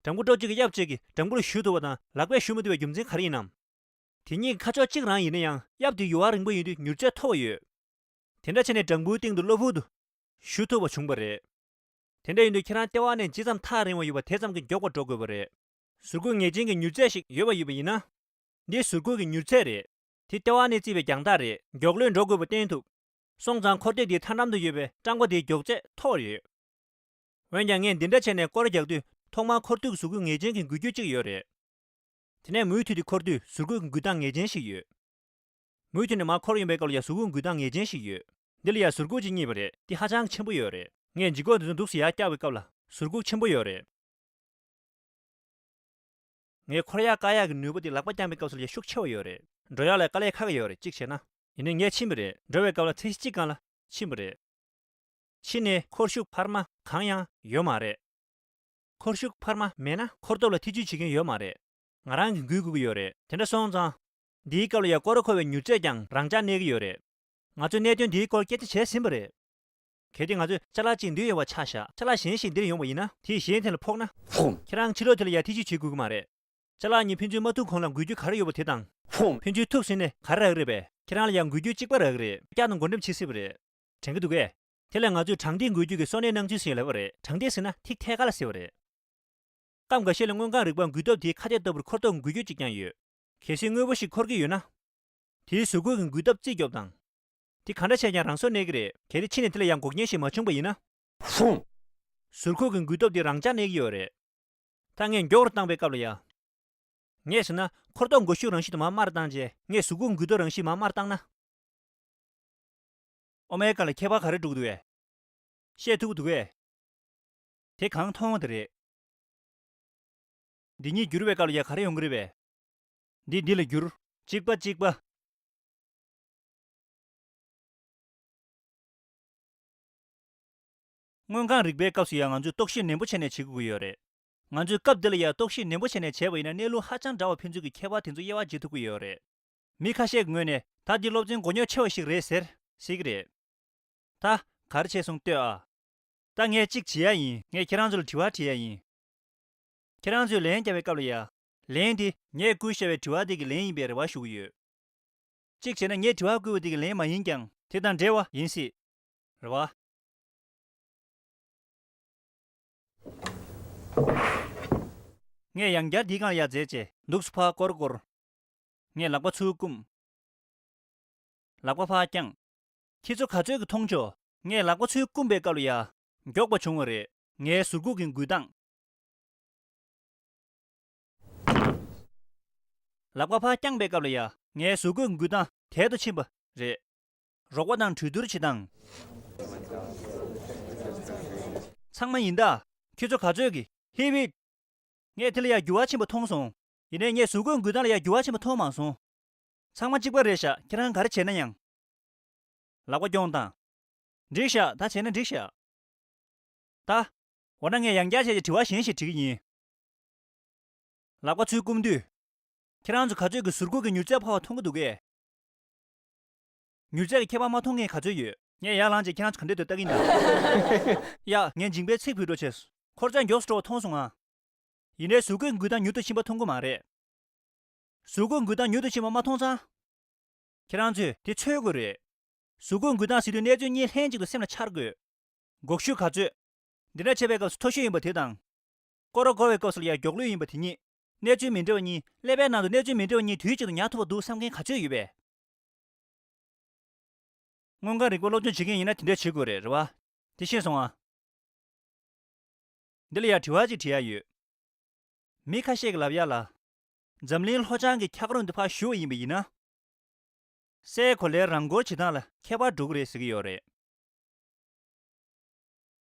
སྦྲང་བུ་ཀྲོག་གཅིག་གིས་གཡབ་གཅིག་གིས་སྦྲང་བུ་ལ་གཞུ་ཐུབ་པ་དང་ལག་པས་གཞུ་མི་ཐུབ་པའི་རྒྱུ་མཚན་ག་རེ་ཡིན་ནམ། དེ་གཉིས་ཀྱི་ཁ་ཕྱོགས་གཅིག་རང་ཡིན་ན་ཡང་། གཡབ་དེ་ཡུར་བ་རིང་པོ་ཡིན་དུས་མྱུར་ཚད་མཐོ་བ་ཡོད། དེ་འདྲ་བྱས་ནས་སྦྲང་བུའི་སྟེང་དུ་གློ་བུར་དུ་གཞུ་ཐུབ་པ་བྱུང་བ་རེད། དེ་འདྲ་ཡིན་དུས་ཁྱེད་རང་ལྟེ་བ་ནས་ཇི་ཙམ་ཐག་རིང་བ་ཡོད་པ་དེ་ཙམ་གྱིས་མགྱོགས་པར་འགྲོ་དགོས་པ་རེད། ཟུར་འགུལ་ངེས་ཅན་གྱི་མྱུར་ཚད་ཞིག་ཡོད་པ་ཡིན་པ་ཡིན་ན། འདི་ཟུར་འགུལ་གྱི་མྱུར་ཚད་རེད། དེ་ལྟེ་བ་ནས་བརྩིས་པའི་རྒྱང་ཐག་རེད། མགྱོགས་ལོས་འགྲོ་དགོས་པ་བསྟན་ཐུབ། སོང་ཙང་འཁོར་སྟེགས་འདིའི་མཐའ་འགྲམ་དུ་ཡོད་པའི་སྤྲང་པོ་དེའི་མགྱོགས་ཚད་མཐོ་བ་རེད། འོན་ཀྱང་ངས་འདི་འདྲ་བྱས་ནས་སྐོར་ར་རྒྱག་དུས། ཐོག་མར་འཁོར་དུས་ཀྱི་ཟུར་འགུལ་ངེས་ཅན་གྱི་འགུལ་སྐྱོད་གཅིག་ཡོད་རེད། དེ་ནས་མུ་མཐུད་དེ་འཁོར་དུས་ཟུར་འགུལ་གྱི་འགུལ་སྟངས་ངེས་ཅན་ཞིག་ཡོད། མུ་མཐུད་ནས་མར་འཁོར་ཡོང་པའི་སྐབས་ལ་ཡ་ཟུར་འགུལ་འགུལ་སྟངས་ངེས་ཅན་ཞིག་ཡོད། འདི་ལ་ཡ་ཟུར་འགུལ་གྱིས་རྙེད་པ་རེད། འདི་ཧ་ཅང་ཆེན་པོ་ཡོད་རེད། ངས་ལྗིད་ཁོག་འདི་ཚོ་འདུག་སེ་ཡར་བཀྱག་པའི་སྐབས་ལ་ཟུར་འགུལ་ཆེན་པོ་ཡོད་རེད། ངས་འཁོར་ཡག་བཀག་ཡག་གི་ནུས་པ་དེ་ལག་པ་བརྐྱངས་པའི་སྐབས་སུ་ལ་ཡ་ཤུགས་ཆེ་བ་ཡོད་རེད། འགྲོ་ཡག་ལ་དཀའ་ལས་ཁག་གི་ཡོད་རེད། གཅིག་བྱས་ན། ཡིན་ནའི་ངས་ཕྱིན་པ་རེད། འགྲོ་བའི་སྐབས་ལ་ཚད་གཞི་གཅིག་སྒང་ལ་ཕྱིན་པ་རེད། ཕྱིན་ནས་འཁོར་ཤུགས་འཕར་མ་གང་ཡང་ཡོད་མ་རེད། འཁོར་ཤུགས་འཕར་མ་མེད་ན་འཁོར་སྟོབས་ལ་ཐེ་ཇུས་བྱེད་མཁན་ཡོད་མ་རེད། ང་རང་གིས་འགུལ་དགོས་ཀྱི་ཡོད་རེད། དེ་འདྲ་སོང་ཙང་། འདིའི་སྐབས་ལ་ཡ་སྐོར་ར་འཁོར་བའི་མྱུར་ཚད་ཀྱང་རང་འཇགས་གནས་ཀྱི་ཡོད་རེད། ང་ཚོས་གནད་དོན་འདིའི་སྐོར་སྐད་ཆ་བྱས་ཟིན་པ་རེད། གལ་ཏེ་ང་ཚོས་ཅ་ལག་གཅིག་འདུས་ཡོད་པ་ཆ་བཞག་ཅ་ལག་གཞན་ཞིག་འདིར་ཡོང་བ་ཡིན་ན། དེས་གཞན་དེ་ལ་ཕོག་ན། ཁྱེད་རང་ཕྱི་ལོགས་དེ་ལ་ཡ་ཐེ་ཇུས་བྱེད་དགོས་ཀྱི་མ་རེད། ཅ་ལག་གཉིས་ཕན་ཚུན་མ་ཐུག་གོང་ལ་འགུལ་སྐྱོད་ག་རེ་ཡོད་པ་དེ་དང་། ཕན་ཚུན་ཐུག་ཟིན་ནས་ག་རེ་རག་གི་རེད་པས། ཁྱེད་རང་ལ་ཡང་འགུལ་སྐྱོད་གཅིག་པ་རག་གི་རེད། བཀྱག་དང་བགོ་འགྲེམས་བྱེད་སྲིད་པ་རེད། དྲན་གྱི་འདུག་གས། དེ་ལ་ང་ཚོས་དྲང་ཐིག་འགུལ་སྐྱོད་ཀྱི་སོ་ནའི་སྣང་ཚུལ་ཟེར་ཡང་ལབ་པ་རེད། དྲང་ཐིག་ཟེར་ན་ཐིག་ཐད་ཀར་ལ་ཟེར་བ་རེད། སྐབས་འགའ་ཤས་ལ་དངོས་གང་རིག་པ་འགུལ་སྟོབས་དེའི་ཁ་གཏད་ལྟ་བུར་འཁོར་སྟོབས་འགུལ་སྐྱོད་ཅིག་ཀྱང་ཡོད། གལ་སྲིད་དངོས་པོ་ཞིག་འཁོར་གྱི་ཡོད་ན། དེའི་ཟུར་འགུལ་གྱི་འགུལ་སྟོབས་རྩིས་རྒྱོབ་དང་། དེ་ག་འདྲ་བྱས་ཀྱང་རང་སོར་གནས་ཀྱི་རེད། གལ་ཏེ་ཕྱི་ནས་དེ་ལ་ཡང་འགོག་རྐྱེན་ཞིག་མ་བྱུང་པ་ཡིན་ན། ཟུར་འགུལ་གྱི་འགུལ་སྟོབས་དེ་རང་འཇགས་གནས་ཀྱི་ཡོད་རེད། ད་ངས་མགྱོགས་རུ་བཏང་པའི་སྐབས་ལ་ཡ། ངས་ཟེར་ན་འཁོར་སྟོབས་འགུལ་ཤུགས་རང་བཞིན་དུ་མར་དམའ་རུ་བཏང་རྗེས་ངས་ཟུར་འགུལ་འགུལ་སྟོབས་རང་བཞིན་མར་དམའ་རུ་བཏང་ན། ཨོ་མའི་ཀ་ལ་ཁྱད་པར་ག་རེ་འགྲོ་གི་འདུག་གས། ཤེས་ཐུབ་ཀྱི་འདུག་གས། དེ་གང་མཐོང་བ་དེ་རེད། འདི་གཉིས་བསྒྱུར་བའི་སྐབས་ལ་ཡ་ག་རེ་ཡོང་གི་རེད་པས། འདི་འདི་ལ་བསྒྱུར། གཅིག་པ་གཅིག་པ། དངོས་གང་རིག་པའི་སྐབས་སུ་ཡང་ང་ཚོས་རྟོག་ཞིབ་ནན་པོ་བྱས་ནས་བྱེད་དགོས་ཀྱི་ཡོད་རེད། ང་ཚོས་སྐབས་འདི་ལ་ཡང་རྟོག་ཞིབ་ནན་པོ་བྱས་ནས་བྱས་པ་ཡིན་ན་གནས་ལུགས་ཧ་ཅང་འདྲ་བ་ཕན་ཚུན་གྱི་ཁྱད་པར་དེ་ཚོ་དབྱེ་བ་འབྱེད་ཐུབ་ཀྱི་ཡོད་རེད། མི་ཁ་ཤས་ཀྱི་ངོས་ནས་ད་འདི་སློབ་ཚན་མགོ་རྙོག་ཆེ་བ་ཞིག་རེད་ཟེར་ཟེར་གྱི་རེད། ད་ག་རེ་བྱས་སོང་ལྟོས་ཨ། ད་ངས་གཅིག་བྱེད་ཡ་ཡིན། ངས་ཁྱེད་རང་ཚོ་ལ་དྲི་བ་དྲི་ཡ་ཡིན། ཁྱེད་རང་ཚོས་ལན་རྒྱག་པའི་སྐབས་ལ་ཡ། ལན་དེ་ངས་བསྐུར་བཞག་པའི་དྲི་བ་དེ་གི་ལན་ཡིན་པའི་རེ་བ་ཞུ་གི་ཡོད། གཅིག་བྱས་ན་ངས་དྲི་བ་བསྐུར་བ་དེ་གི་ལན་མ་ཡིན་ཀྱང་དེ་དང་འབྲེལ་བ་ཡིན་སྲིད། རེད་བ། ངས་ཡང་བསྐྱར་འདིའི་སྒང་ལ་ཡ་འཛེགས་བྱས་འདུག་སེ་ཕར་སྐོར་སྐོར། ངས་ལག་པ་ཚུར་བསྐུམ། ལག་པ་ཕར་བརྐྱངས། ཁྱེད་ཚོ་ག་ཚོད་ཀྱིས་མཐོང་ཆོག་ངས་ལག་པ་ཚུར་བསྐུམ་པའི་སྐབས་ལ་ཡ། མགྱོགས་པ་བྱུང་བ་རེད། ངའི་ཟུར་འགུག་གི་འགུལ་སྟངས། ལག་པ་ཕར་བརྐྱངས་པའི་སྐབས་ལ་ཡ། ངའི་ཟུར་འགུག་གི་འགུལ་སྟངས་དལ་དུ་ཕྱིན་པ་རེད། རོགས་པ་དང་གྲོས་བསྡུར་བྱེད་སྟངས། ཚང་མ་ཡིན་ད། ཁྱོད་ཚོ་ག་ཚོད་ཀྱིས། ཧི་བི། ངས་དེ་ལ་ཡ་འགྱུར་བ་ཕྱིན་པ་མཐོང་སོང་། ཡིན་ནའི་ངས་ཟུར་འགུག་འགུལ་སྟངས་ལ་ཡ་འགྱུར་བ་ཕྱིན་པ་མཐོང་མ་སོང་། ཚང་མ་གཅིག་པ་རེད་ཤག་ཁྱེད་རང་ག་རེ་བྱས་ན་ཡང་། ལག་པ་རྐྱོང་དང་། འགྲིག་ཤག་ད་བྱས་ན་འགྲིག་ཤག་ད། འོ་ན་ངས་ཡང་བསྐྱར་བྱས་ཏེ་དྲི་བ་གཞན་ཞིག་དྲི་གི་ཡིན། ལག་པ་ཚུར་བསྐུམ་དུས། ཁྱེད་རང་ཚོ་ག་ཚོད་ཀྱིས་ཟུར་འགུག་གི་མྱུར་ཚད་འཕར་བ་མཐོང་གི་འདུག་གས། མྱུར་ཚད་ཀྱི་ཁྱད་པར་མ་མཐོང་མཁན་ག་ཚོད་ཡོད། ངས་ཡར་ལངས་རྗེས་ཁྱེད་རང་ཚོ་ག་འདྲས་འདུག་ལྟ་གི་ཡིན་ད། ཡ། ངས་མཇིང་པའི་ཚིག་ཕུད་འགྲོ་བྱས། འཁོར་ཚད་མགྱོགས་སུ་འགྲོ་བ་མཐོང་སོང་ང་། ཡིན་ནའི་ཟུར་འགུག་འགུལ་སྟངས་མྱུར་དུ་ཕྱིན་པ་མཐོང་གི་མ་རེད། ཟུར་འགུག་འགུལ་སྟངས་མྱུར་དུ་ཕྱིན་པ་མ་མཐོང་ཙང་། ཁྱེད་རང་ཚོས་དེ་འཚོལ་དགོས་རེད། ཟུར་འགུག་འགུལ་སྟངས་ཟེར་དུས་གནས་ཚུལ་གཉིས་ལྷན་ཅིག་ཏུ་སེམས་ལ་འཆར་དགོས། འགུག་ཤུགས་ག་ཚོད། འདི་འདྲ་བྱེད་པའི་སྐབས་སུ་མཐོ་ཤོས་ཡིན་པ་དེ་དང་། སྐོར་ར་བསྐོར་བའི་སྐབས་སུ་ལ་ཡང་མགྱོགས་ལོས་ཡིན་པ་དེ་གཉིས། གནས་ཚུལ་མི་འདྲ་བ་གཉིས། ཀླད་པའི་ནང་དུ་གནས་ཚུལ་མི་འདྲ་བ་གཉིས་དུས་གཅིག་ཏུ་ཉར་ཐུབ་པ་འདུག་བསམ་མཁན་ག་ཚོད་ཡོད་པས། དངོས་གང་རིག་པ་སློབ་སྦྱོང་བྱེད་མཁན་ཡིན་ན་དེ་འདྲས་བྱེད་དགོས་རེད། རེད་བ། དེ་ཤེས་སོང་ཨ། འདི་ལ་ཡང་དྲི་བ་ཅིག་དྲི་ཡ་ཡོད། མི་ཁ་ཤས་ཀྱིས་ལབ་ཡ་ལ། འཛམ་གླིང་ལྷོ་བྱང་གི་འཁྱགས་རོམ་འདི་ཕར་བཞུར་བ་ཡིན་པ་ཡིན་ན། སའི་གོ་ལའི་རང་འཁོར་བྱེད་སྟངས་ལ་ཁྱད་པར་འགྲོ་གི་རེད་ཟེར་གྱི་ཡོད་རེད།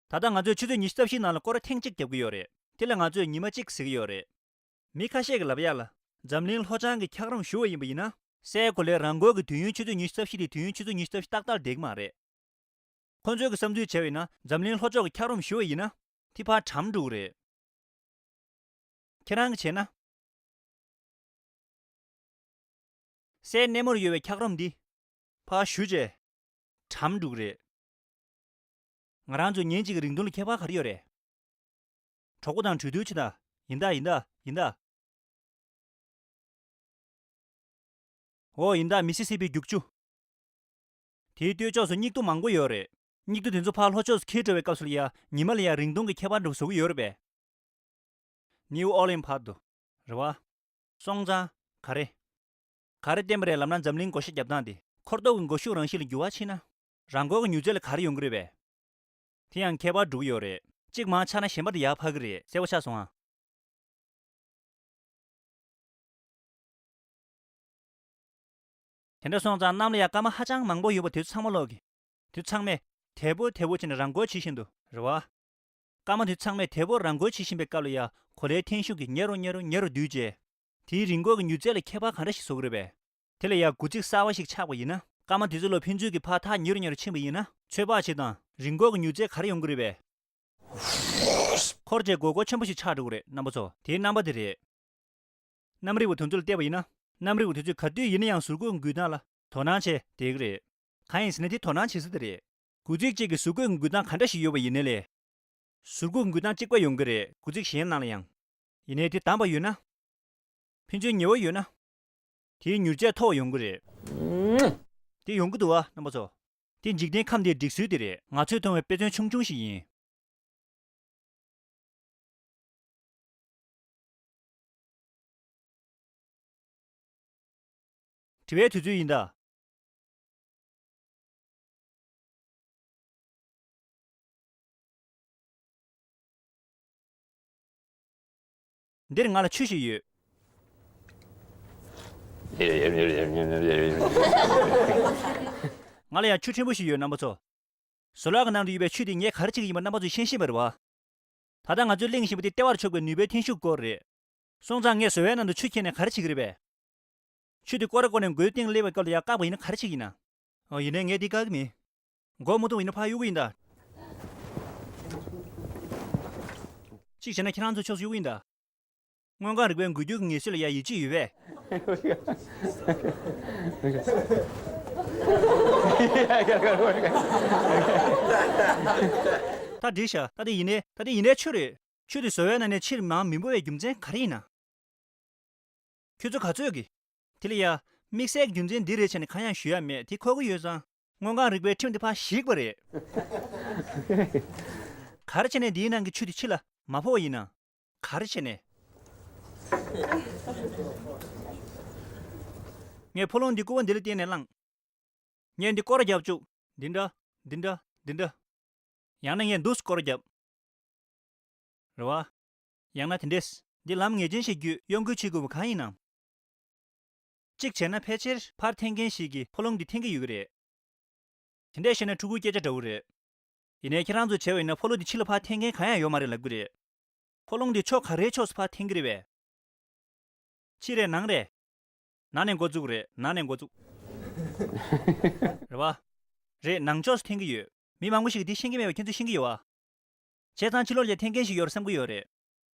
ད་ལྟ་ང་ཚོས་ཆུ་ཚོད་ཉི་ཤུ་རྩ་བཞིའི་ནང་ལ་སྐོར་ར་ཐེངས་གཅིག་རྒྱབ་ཀྱི་ཡོད་རེད། དེ་ལ་ང་ཚོས་ཉི་མ་གཅིག་ཟེར་གྱི་ཡོད་རེད། མི་ཁ་ཤས་ཀྱིས་ལབ་ཡ་ལ། འཛམ་གླིང་ལྷོ་བྱང་གི་འཁྱགས་རོམ་བཞུར་བ་ཡིན་པ་ཡིན་ན། སའི་གོ་ལའི་རང་འཁོར་གྱི་དུས་ཡུན་ཆུ་ཚོད་ཉི་ཤུ་རྩ་བཞི་དེ་དུས་ཡུན་ཆུ་ཚོད་ཉི་ཤུ་རྩ་བཞི་ཏག་ཏག་བསྡད་ཀྱི་མ་རེད། ཁོ་ཚོས་ཀྱི་བསམ་ཚུལ་བྱས་པ་ཡིན་ན། འཛམ་གླིང་ལྷོ་ཕྱོགས་ཀྱི་འཁྱགས་རོམ་བཞུར་བ་ཡིན་ན། དེ་ཕར་གྲམ་འགྲོ་གི་རེད། ཁྱེད་རང་གིས་བྱས་ན། སའི་སྣེ་མོར་ཡོད་པའི་འཁྱགས་རོམ་འདི། ཕར་བཞུར་རྗེས། གྲམ་འགྲོ་གི་རེད། ང་རང་ཚོ་ཉིན་གཅིག་གི་རིང་ཐུང་ལ་ཁྱད་པར་ག་རེ་ཡོད་རེད། གྲོགས་པོ་དང་གྲོས་བསྡུར་བྱེད་དང་། ཡིན་ད་ཡིན་ད་ཡིན་ད། འོ་ཡིན་ད། མི་སི་སི་པི་རྒྱུག་ཆུ། དེའི་སྟོད་ཕྱོགས་སུ་སྙིགས་དུམ་མང་པོ་ཡོད་རེད། སྙིགས་དུམ་དེ་ཚོ་ཕར་ལྷོ་ཕྱོགས་སུ་འཁྱེར་འགྲོ་བའི་སྐབས་སུ་ལ་ཡ། ཉི་མ་ལ་ཡ་རིང་ཐུང་གི་ཁྱད་པར་འདྲ་བོ་བཟོ་གི་ཡོད་རེད་པས། ནིའུ་ཨོ་ལིན་བར་དུ། རེད་བ། སོང་ཙང་། ག་རེ། ག་རེ་བསྟན་པ་རེད་ལབ་ན། འཛམ་གླིང་བགོ་བཤའ་རྒྱབ་སྟངས་དེ། འཁོར་སྟོབས་ཀྱི་འགུལ་ཤུགས་རང་བཞིན་ལ་འགྱུར་བ་ཕྱིན་ན། རང་འཁོར་གྱི་མྱུར་ཚད་ལ་ག་རེ་ཡོང་གི་རེད་པས། དེ་ཡང་ཁྱད་པར་འགྲོ་གི་ཡོད་རེད། གཅིག་མར་ཆག་ན་གཞན་པ་དེ་ཡར་འཕར་གི་རེད། གསལ་པོ་ཆགས་སོང་ཨ། དེ་འདྲ་སོང་ཙང་གནམ་ལ་ཡ་སྐར་མ་ཧ་ཅང་མང་པོ་ཡོད་པ་དེ་ཚོ་ཚང་མ་ཀློག་གི། དེ་ཚང་མས་དལ་པོ་དལ་པོ་བྱས་ནས་རང་འཁོར་བྱེད་བཞིན་འདུག་རེད་བ། སྐར་མ་དེ་ཚང་མས་དལ་པོ་རང་འཁོར་བྱེད་བཞིན་པའི་སྐབས་ལ་ཡ་གོ་ལའི་འཐེན་ཤུགས་ཀྱིས་ཉེ་རུ་ཉེ་རུ་ཉེ་རུ་བསྡུས་རྗེས། དེའི་རི་མགོ་གི་མྱུར་ཚད་ལ་ཁྱད་པར་ག་འདྲ་ཞིག་བཟོ་གི་རེད་པས། དེ་ལ་ཡ་དགུ་ཚིགས་གསར་བ་ཞིག་ཆགས་པ་ཡིན་ན། སྐར་མ་དེ་ཚོ་ལ་ཕན་ཚུན་གྱི་བར་ཐག་ཉེ་རུ་ཉེ་རུ་ཕྱིན་པ་ཡིན་ན། ཚོད་དཔག་བྱེད་དང་། རི་མགོ་གི་མྱུར་ཚད་ག་རེ་ཡོང་གི་རེད་པས། འཁོར་བྱས་སྒོར་སྒོར་ཆེན་པོ་ཞིག་ཆགས་འགྲོ་གི་རེད། རྣམ་པ་ཚོ། དེའི་རྣམ་པ་དེ་རེད། གནམ་རིག་པ་དེ་ཚོ་ལ་བལྟས་པ་ཡིན་ན། གནམ་རིག་པ་དེ་ཚོས་ག་དུས་ཡིན་ན་ཡང་ཟུར་འགུག་གི་འགུལ་སྟངས་ལ་དོ་སྣང་བྱས་བསྡད་ཀྱི་རེད། གང་ཡིན་ཟེར་ན་དེ་དོ་སྣང་བྱེད་ས་དེ་རེད། དགུ་ཚིགས་གཅིག་གི་ཟུར་འགུག་གི་འགུལ་སྟངས་ག་འདྲ་ཞིག་ཡོད་པ་ཡིན་ནའི་ལས། ཟུར་འགུག་གི་འགུལ་སྟངས་གཅིག་པ་ཡོང་གི་རེད། དགུ་ཚིགས་གཞན་ནང་ལ་ཡང་། ཡིན་ནའི་དེ་དམ་པ་ཡོད་ན། ཕན་ཚུན་ཉེ་བོ་ཡོད་ན། དེའི་མྱུར་ཚད་མཐོ་བ་ཡོང་གི་རེད། དེ་ཡོང་གི་འདུག་བ། རྣམ་པ་ཚོ། དེ་འཇིག་རྟེན་ཁམས་འདིའི་སྒྲིག་སྲོལ་དེ་རེད། ང་ཚོས་མཐོང་བའི་དཔེ་མཚོན་ཆུང་ཆུང་ཞིག་ཡིན། དྲི་བའི་དུས་ཚོད་ཡིན་ད། འདིར་ང་ལ་ཆུ་ཞིག་ཡོད། ང་ལ་ཡང་ཆུ་ཕྲན་བུ་ཞིག་ཡོད། རྣམ་པ་ཚོ། ཟོ་ལག་གི་ནང་དུ་ཡོད་པའི་ཆུ་དེ་ངས་ག་རེ་བྱེད་ཀྱི་ཡིན་པ་རྣམ་པ་ཚོས་ཤེས་ཤེས་པ་རེད་བ། ད་ལྟ་ང་ཚོས་གླེང་བཞིན་པ་དེ་ལྟེ་བར་ཕྱོགས་པའི་ནུས་པའི་འཐེན་ཤུགས་སྐོར་རེད། སོང་ཙང་ངས་ཟོ་བའི་ནང་དུ་ཆུ་འཁྱེར་ནས་ག་རེ་བྱེད་ཀྱི་རེད་པས། ཆུ་དེ་སྐོར་ར་སྐོར་ནས་མགོའི་སྟེང་སླེབས་པའི་སྐབས་ལ་ཡང་བཀག་པ་ཡིན་ན་ག་རེ་བྱེད་ཀྱི་ཡིན་ན། ཨོ་ཡིན་ནའི་ངས་འདི་བཀག་གི་མིན། མགོ་མ་ཐུག་པ་ཡིན་ན་ཕར་གཡུག་གི་ཡིན་ད། གཅིག་བྱས་ན་ཁྱེད་རང་ཚོའི་ཕྱོགས་སུ་གཡུག་གི་ཡིན་ད། མངོན་རྐང་རིག་པའི་འགུལ་སྐྱོད་ཀྱི་ངེས་སྲོལ་ལ་ཡང་ཡིད་ཆེས་ཡོད་པས། ད་འགྲིག་ཤག་ད་དེ་ཡིན་ནའི་ད་དེ་ཡིན་ནའི་ཆུ་རེད། ཆུ་དེ་ཟོ་བའི་ནང་ནས་ཕྱིར་མར་མི་འབབ་པའི་རྒྱུ་མཚན་ག་རེ་ཡིན་ན། ཁྱོད་ཚོ་ག་ཚོད་ཀྱིས། དེ་ལ་ཡ། དམིགས་བསལ་རྒྱུ་མཚན་འདི་རེད་བྱས་ནས་གང་ཡང་ཞུ་ཡ་མེད། དེ་གོ་གི་ཡོད་ཙང་། མངོན་རྐང་རིག་པའི་ཁྲིམས་དེ་ཕར་ཞིག་པ་རེད། ག་རེ་བྱས་ནས་འདིའི་ནང་གི་ཆུ་དེ་ཕྱི་ལ་མ་ཕོ་བ་ཡིན་ན། ག་རེ་བྱས་ནས། ངས་ཕོ་ལོང་འདི་ཀུ་བ་འདི་ལ་བརྟེན་ནས་བླངས། ངས་འདི་སྐོར་ར་རྒྱབ་བཅུག་འདི་འདྲ། འདི་འདྲ། འདི་འདྲ། ཡང་ན་ངས་འདུག་སྐོར་ར་རྒྱབ། རེད་བ། ཡང་ན་དེ་འདྲས། འདི་ལམ་ངེས་ཅན་ཞིག་བརྒྱུད་གཡོ་འགུལ་བྱེད་དགོས་པ་གང་ཡིན་ནམ། གཅིག་བྱས་ན་ཕལ་ཆེར་ཕར་འཐེན་མཁན་ཞིག་གིས་ཕོ་ལོང་འདི་འཐེན་གྱི་ཡོད་ཀྱི་རེད། དེ་འདྲས་བཤད་ན་ཕྲུ་གུའི་སྐད་ཆ་འདྲ་བོ་རེད། ཡིན་ནའི་ཁྱེད་རང་ཚོས་བྱས་པ་ཡིན་ན་ཕོ་ལོང་འདི་ཕྱི་ལ་ཕར་འཐེན་མཁན་གང་ཡང་ཡོད་མ་རེད་ལབ་ཀྱི་རེད། ཕོ་ལོང་འདི་ཕྱོགས་ག་རེའི་ཕྱོགས་སུ་ཕར་འཐེན་གྱི་རེད་པས། ཕྱི་རེད་ནང་རེད། ནང་ནས་འགོ་བཙུགས་རེད། ནང་ནས་འགོ་བཙུགས། རེད་བ། རེད། ནང་ཕྱོགས་སུ་འཐེན་གྱི་ཡོད། མི་མང་པོ་ཞིག་གིས་འདི་ཤེས་ཀྱི་མེད་པ་ཁྱེད་ཚོས་ཤེས་ཀྱི་ཡོད་བ། བྱས་ཙང་ཕྱི་ལོགས་ལ་འཐེན་མཁན་ཞིག་ཡོད་རེད་བསམ་གྱི་ཡོད་རེད།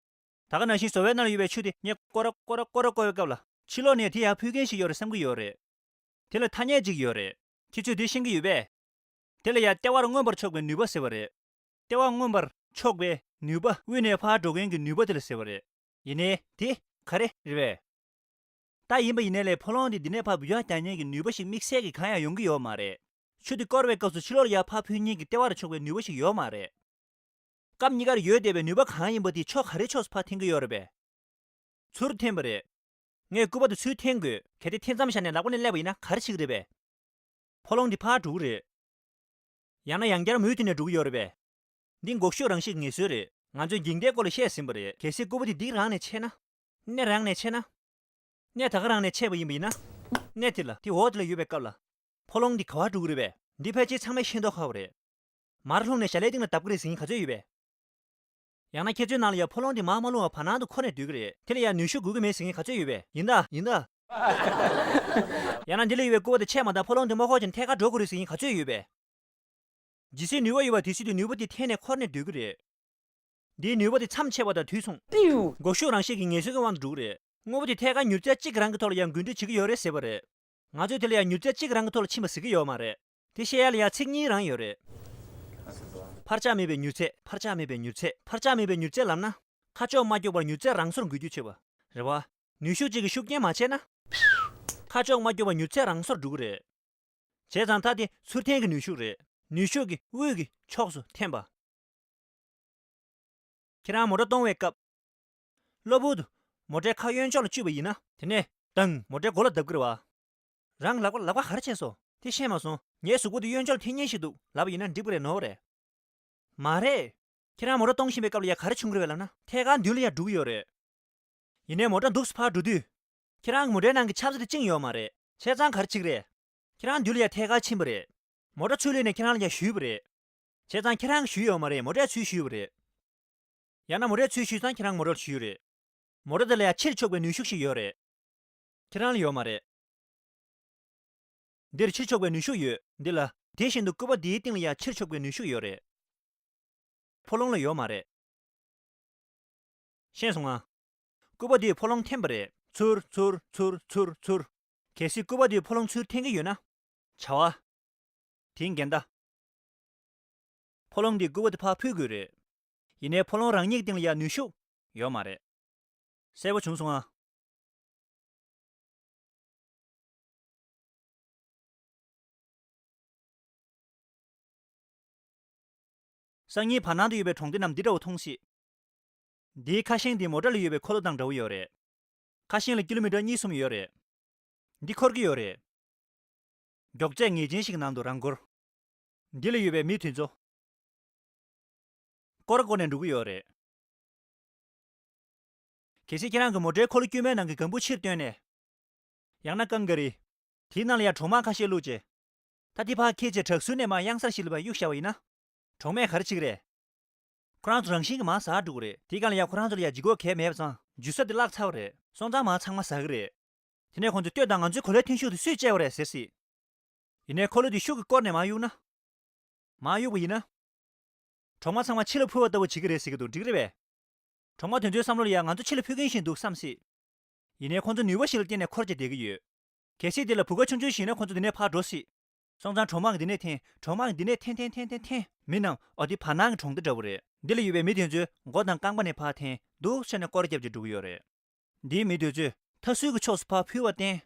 ད་ག་ནང་བཞིན་ཟོ་བའི་ནང་ལ་ཡོད་པའི་ཆུ་དེ་ངས་སྐོར་ར་སྐོར་ར་སྐོར་ར་བསྐོར་བའི་སྐབས་ལ་ཕྱི་ལོགས་ནས་དེ་ཡར་ཕུད་མཁན་ཞིག་ཡོད་རེད་བསམ་གྱི་ཡོད་རེད། དེ་ལ་ཐ་སྙད་ཅིག་ཡོད་རེད། ཁྱེད་ཚོས་དེ་ཤེས་ཀྱི་ཡོད་པས། དེ་ལ་ཡང་ལྟེ་བར་མངོན་པར་ཕྱོགས་པའི་ནུས་པ་ཟེར་བ་རེད། ལྟེ་བར་མངོན་པར་ཕྱོགས་པའི་ནུས་པ། དབུས་ནས་ཕར་འགྲོ་མཁན་གྱི་ནུས་པ་དེ་ལ་ཟེར་བ་རེད། ཡིན་ནའི་དེ་ག་རེ་རེད་པས། ད་ཡིན་པ་ཡིན་ནའི་ལས་ཕོ་ལོང་དེ་འདི་ནས་ཕར་འབུད་རྒྱག་རྒྱག་མཁན་གྱི་ནུས་པ་ཞིག་དམིགས་བསལ་གྱི་གང་ཡང་ཡོང་གི་ཡོད་མ་རེད། ཆུ་དེ་བསྐོར་བའི་སྐབས་སུ་ཕྱི་ལོགས་ལ་ཡར་ཕར་ཕུད་མཁན་གྱི་ལྟེ་བར་ཕྱོགས་པའི་ནུས་པ་ཞིག་ཡོད་མ་རེད། སྐབས་གཉིས་ཀར་ཡོད་བསྡད་པའི་ནུས་པ་གང་ཡིན་པ་དེ་ཕྱོགས་ག་རེའི་ཕྱོགས་སུ་ཕར་འཐེན་གྱི་ཡོད་རེད་པས། ཚུར་འཐེན་པ་རེད། ངས་སྐུད་པ་དེ་ཚུར་འཐེན་དགོས། གལ་ཏེ་འཐེན་མཚམས་བཞག་ནས་ལག་པ་ནས་སླེབས་པ་ཡིན་ན་ག་རེ་བྱེད་ཀྱི་རེད་པས། ཕོ་ལོང་འདི་ཕར་འགྲོ་གི་རེད། ཡང་ན་ཡང་བསྐྱར་མུ་མཐུད་ནས་འགྲོ་གི་ཡོད་རེད་པས། འདི་འགོག་ཤུགས་རང་བཞིན་གྱི་ངེས་སྲོལ་རེད། ང་ཚོས་འགྱིང་ལྟའི་སྐོར་ལ་བཤད་ཟིན་པ་རེད། གལ་སྲིད་སྐུད་པ་དེ་འདི་རང་ནས་ཆད་ན། སྣེ་རང་ནས་ཆད་ན། སྣེ་ད་ག་རང་ནས་ཆད་པ་ཡིན་པ་ཡིན་ན། སྣེ་དེ་ལ་དེ་འོག་དེ་ལ་ཡོད་པའི་སྐབས་ལ། ཕོ་ལོང་འདི་ག་པར་འགྲོ་གི་རེད་པས། འདི་ཕལ་ཆེར་ཚང་མས་ཤེས་མདོག་ཁ་པོ་རེད། མར་ལྷུང་ནས་ཞལ་ལའི་སྟེང་ལ་བརྡབ་ཀྱི་རེད་ཟེར་མཁན་ག་ཚོད་ཡོད་པས། ཡང་ན་ཁྱེད་ཚོའི་ནང་ལ་ཡང་ཕོ་ལོང་འདི་མར་མ་ལྷུང་བར་བར་སྣང་དུ་འཁོར་ནས་སྡོད་ཀྱི་རེད། དེ་ལ་ཡང་ནུས་ཤུགས་དགོས་ཀྱི་མེད་ཟེར་མཁན་ག་ཚོད་ཡོད་པས། ཡིན་ད་ཡིན་ད། ཡང་ན་འདི་ལ་ཡོད་པའི་སྐུད་པ་དེ་ཆད་མ་ཐག་ཕོ་ལོང་འདི་མར་འཁོར་བྱས་ནས་ཐད་ཀར་འགྲོ་དགོས་རེད་ཟེར་མཁན་ག་ཚོད་ཡོད་པས། ཇི་སྲིད་ནུས་པ་ཡོད་པ་དེ་སྲིད་དུ་ནུས་པ་དེ་འཐེན་ནས་འཁོར་ནས་སྡོད་ཀྱི་རེད། འདིའི་ནུས་པ་དེ་མཚམས་ཆད་པ་དང་དུས་མཚུངས། ཏིའུ། འགོག་ཤུགས་རང་བཞིན་གྱི་ངེས་སྲོལ་གྱི་དབང་དུ་འགྲོ་གི་རེད། དངོས་པོ་དེ་ཐད་ཀར་མྱུར་ཚད་གཅིག་རང་གི་ཐོག་ལ་ཡང་འགུལ་སྐྱོད་བྱེད་ཀྱི་ཡོད་རེད་ཟེར་བ་རེད། ང་ཚོས་དེ་ལ་ཡང་མྱུར་ཚད་གཅིག་རང་གི་ཐོག་ལ་ཕྱིན་པ་ཟེར་གྱི་ཡོད་མ་རེད། དེ་བཤད་ཡ་ལ་ཡང་ཚིག་གཉིས་རང་ཡོད་རེད། འཕར་ཆག་མེད་པའི་མྱུར་ཚད། འཕར་ཆག་མེད་པའི་མྱུར་ཚད། འཕར་ཆག་མེད་པའི་མྱུར་ཚད་ལབ་ན། ཁ་ཕྱོགས་མ་སྐྱོག་པར་མྱུར་ཚད་རང་སོར་འགུལ་སྐྱོད་བྱེད་པ། རེད་བ། ནུས་ཤུགས་གཅིག་གིས་ཤུགས་རྐྱེན་མ་བྱས་ན། ཁ་ཕྱོགས་མ་སྐྱོག་པར་མྱུར་ཚད་རང་སོར་འགྲོ་གི་རེད། བྱས་ཙང་ད་དེ་ཚུར་འཐེན་གྱི་ནུས་ཤུགས་རེད། ནུས་ཤུགས་ཀྱིས་དབུས་ཀྱི་ཕྱོགས་སུ་འཐེན་པ། ཁྱེད་རང་མོ་ཊ་གཏོང་བའི་སྐབས། གློ་བུར་དུ་མོ་ཊའི་ཁ་གཡོན་ཕྱོགས་ལ་གཅུས་པ་ཡིན་ན། དེ་ནས་དང་མོ་ཊའི་མགོ་ལ་བརྡབ་ཀྱི་རེད་བ། རང་ལག་པ་ལག་པ་ག་རེ་བྱས་སོང་། དེ་ཤེས་མ་སོང་། ངའི་གཟུགས་པོ་དེ་གཡོན་ཕྱོགས་ལ་འཐེན་མཁན་ཞིག་འདུག་ལབ་པ་ཡིན་ན་འགྲིག་པ་རེད། ནོར་བ་རེད། མ་རེད། ཁྱེད་རང་མོ་ཊ་གཏོང་བཞིན་པའི་སྐབས་ལ་ཡ་ག་རེ་བྱུང་གི་རེད་པས་ལབ་ན། ཐད་ཀར་མདུན་ལ་ཡ་འགྲོ་གི་ཡོད་རེད། ཡིན་ནའི་མོ་ཊ་འདུག་སེ་ཕར་འགྲོ་དུས། ཁྱེད་རང་གི་མོ་ཊའི་ནང་གི་ཆབ་གསང་དེ་བཅིངས་ཡོད་མ་རེད། བྱས་ཙང་ག་རེ་བྱེད་ཀྱི་རེད། ཁྱེད་རང་འདུལ་ཡ་ཐད་ཀར་ཕྱིན་པ་རེད། མོ་ཊ་ཚུར་སླེབས་ནས་ཁྱེད་རང་ལ་ཡ་ཞུས་པ་རེད། བྱས་ཙང་ཁྱེད་རང་གིས་ཞུས་ཡོད་མ་རེད། མོ་ཊས་ཚུར་ཞུས་པ་རེད། ཡང་ན་མོ་ཊས་ཚུར་ཞུས་ཙང་ཁྱེད་རང་མོ་ཊ་ལ་ཞུས་རེད། མོ་ཊ་དེ་ལ་ཡ་ཕྱིར་ཕྱོགས་པའི་ནུས་ཤུགས་ཤིག་ཡོད་རེད། ཁྱེད་རང་ལ་ཡོད་མ་རེད། འདིར་ཕྱིར་ཕྱོགས་པའི་ནུས་ཤུགས་ཡོད། འདི་ལ། དེ་བཞིན་དུ་སྐུད་པ་འདིའི་སྟེང་ལ་ཡ་ཕྱིར་ཕྱོགས་པའི་ནུས་ཤུགས་ཡོད་རེད། ཕོ་ལོང་ལ་ཡོད་མ་རེད། ཤེས་སོང་ང་། སྐུད་པ་འདིས་ཕོ་ལོང་འཐེན་པ་རེད། ཚུར་ཚུར་ཚུར་ཚུར་ཚུར། གལ་སྲིད་སྐུད་པ་འདིས་ཕོ་ལོང་ཚུར་འཐེན་གྱི་ཡོད་ན། བྱ་བ། དེའི་འགལ་ཟླ། ཕོ་ལོང་འདིས་སྐུད་པ་འདི་ཕར་འཕུར་དགོས་རེད། ཡིན་ནའི་ཕོ་ལོང་རང་ཉིད་སྟེང་ལ་ཡ་ནུས་ཤུགས་ཡོད་མ་རེད། གསལ་པོ་བྱུང་སོང་ང་། སང་ཉིན་བར་སྣང་དུ་ཡོད་པའི་གྲོང་སྡེ་རྣམས་འདི་འདྲ་བོ་མཐོང་སྲིད། འདིའི་ཁ་ཞེང་འདི་མོ་ཊ་ལ་ཡོད་པའི་འཁོར་ལོ་དང་འདྲ་བོ་ཡོད་རེད། ཁ་ཞེང་ལ་ཀི་ལོ་མི་ཊར་གཉིས་གསུམ་ཡོད་རེད། འདི་འཁོར་གྱི་ཡོད་རེད། མགྱོགས་ཚད་ངེས་ཅན་ཞིག་གི་ནང་དུ་རང་འཁོར། འདི་ལ་ཡོད་པའི་མི་དེ་ཚོ། སྐོར་སྐོར་ནས་འགྲོ་གི་ཡོད་རེད། གལ་སྲིད་ཁྱེད་རང་གི་མོ་ཊའི་འཁོར་ལོ་དཀྱུས་མའི་ནང་གི་ལྒང་བུ་ཕྱིར་བཏོན་ནས། ཡང་ན་ཀང་ག་རི། དེའི་ནང་ལ་ཡང་གྲོག་མ་ཁ་ཤས་བླུགས་རྗེས། ད་དེ་ཕར་འཁྱེར་རྗེས་བྲག་ཟུར་ནས་མར་གཡང་གཟར་ཞིག་ལ་ཕར་གཡུགས་བཞག་པ་ཡིན་ན། གྲོག་མས་ག་རེ་བྱེད་ཀྱི་རེད། ཁོ་རང་ཚོ་རང་བཞིན་གྱིས་མར་ཟག་འགྲོ་གི་རེད། དེའི་སྒང་ལ་ཡང་ཁོ་རང་ཚོ་ལ་ཡང་ལྗིད་ཁོག་གང་ཡང་མེད་པ་ཙང་འཇུ་ས་དེ་བརླག་ཚར་བ་རེད། སོང་ཙང་མར་ཚང་མ་ཟག་གི་རེད། དེ་ནས་ཁོང་ཚོས་ལྟོས་དང་། ང་ཚོའི་གོ་ལའི་ཐོན་ཤུགས་དེ་སུས་བཅད་པ་རེད་ཟེར་སྲིད། ཡིན་ནའི་འཁོར་ལོ་དེ་ཤུགས་ཀྱིས་བསྐོར་ནས་མར་གཡུགས་ན། མར་གཡུགས་པ་ཡིན་ན། གྲོག་མ་ཚང་མ་ཕྱི་ལ་འཕུར་བ་ལྟ་བུ་བྱེད་ཀྱི་རེད་ཟེར་གྱི་འདུག་འགྲིག་རེད་པས། གྲོག་མ་དེ་ཚོའི་བསམ་བློ་ལ་ཡང་ང་ཚོ་ཕྱི་ལ་འཕུར་མཁན་ཞིག་འདུག་བསམ་སྲིད། ཡིན་ནའི་ཁོང་ཚོ་ནུས་པ་ཞིག་ལ་བརྟེན་ནས་འཁོར་བྱས་བསྡད་ཀྱི་ཡོད། གལ་སྲིད་དེ་ལ་བུ་ག་ཆུང་ཆུང་ཞིག་ཡིན་ན་ཁོང་ཚོ་འདི་ནས་ཕར་འགྲོ་སྲིད། སོང་ཙང་གྲོག་མ་གིས་འདི་ནས་འཐེན། གྲོག་མ་གིས་འདི་ནས་འཐེན་འཐེན་འཐེན་འཐེན་འཐེན། མི་རྣམས་འོ་དེ་བར་སྣང་གི་གྲོང་སྡེ་འདྲ་བོ་རེད། འདི་ལ་ཡོད་པའི་མི་དེ་ཚོས་མགོ་དང་རྐང་པ་ནས་ཕར་འཐེན། འདུག་བྱས་ནས་སྐོར་རྒྱབ་བྱས་འགྲོ་གི་ཡོད་རེད། འདིའི་མི་དེ་ཚོས་མཐའ་ཟུར་གྱི་ཕྱོགས་སུ་ཕར་འཕུར་བར་བརྟེན།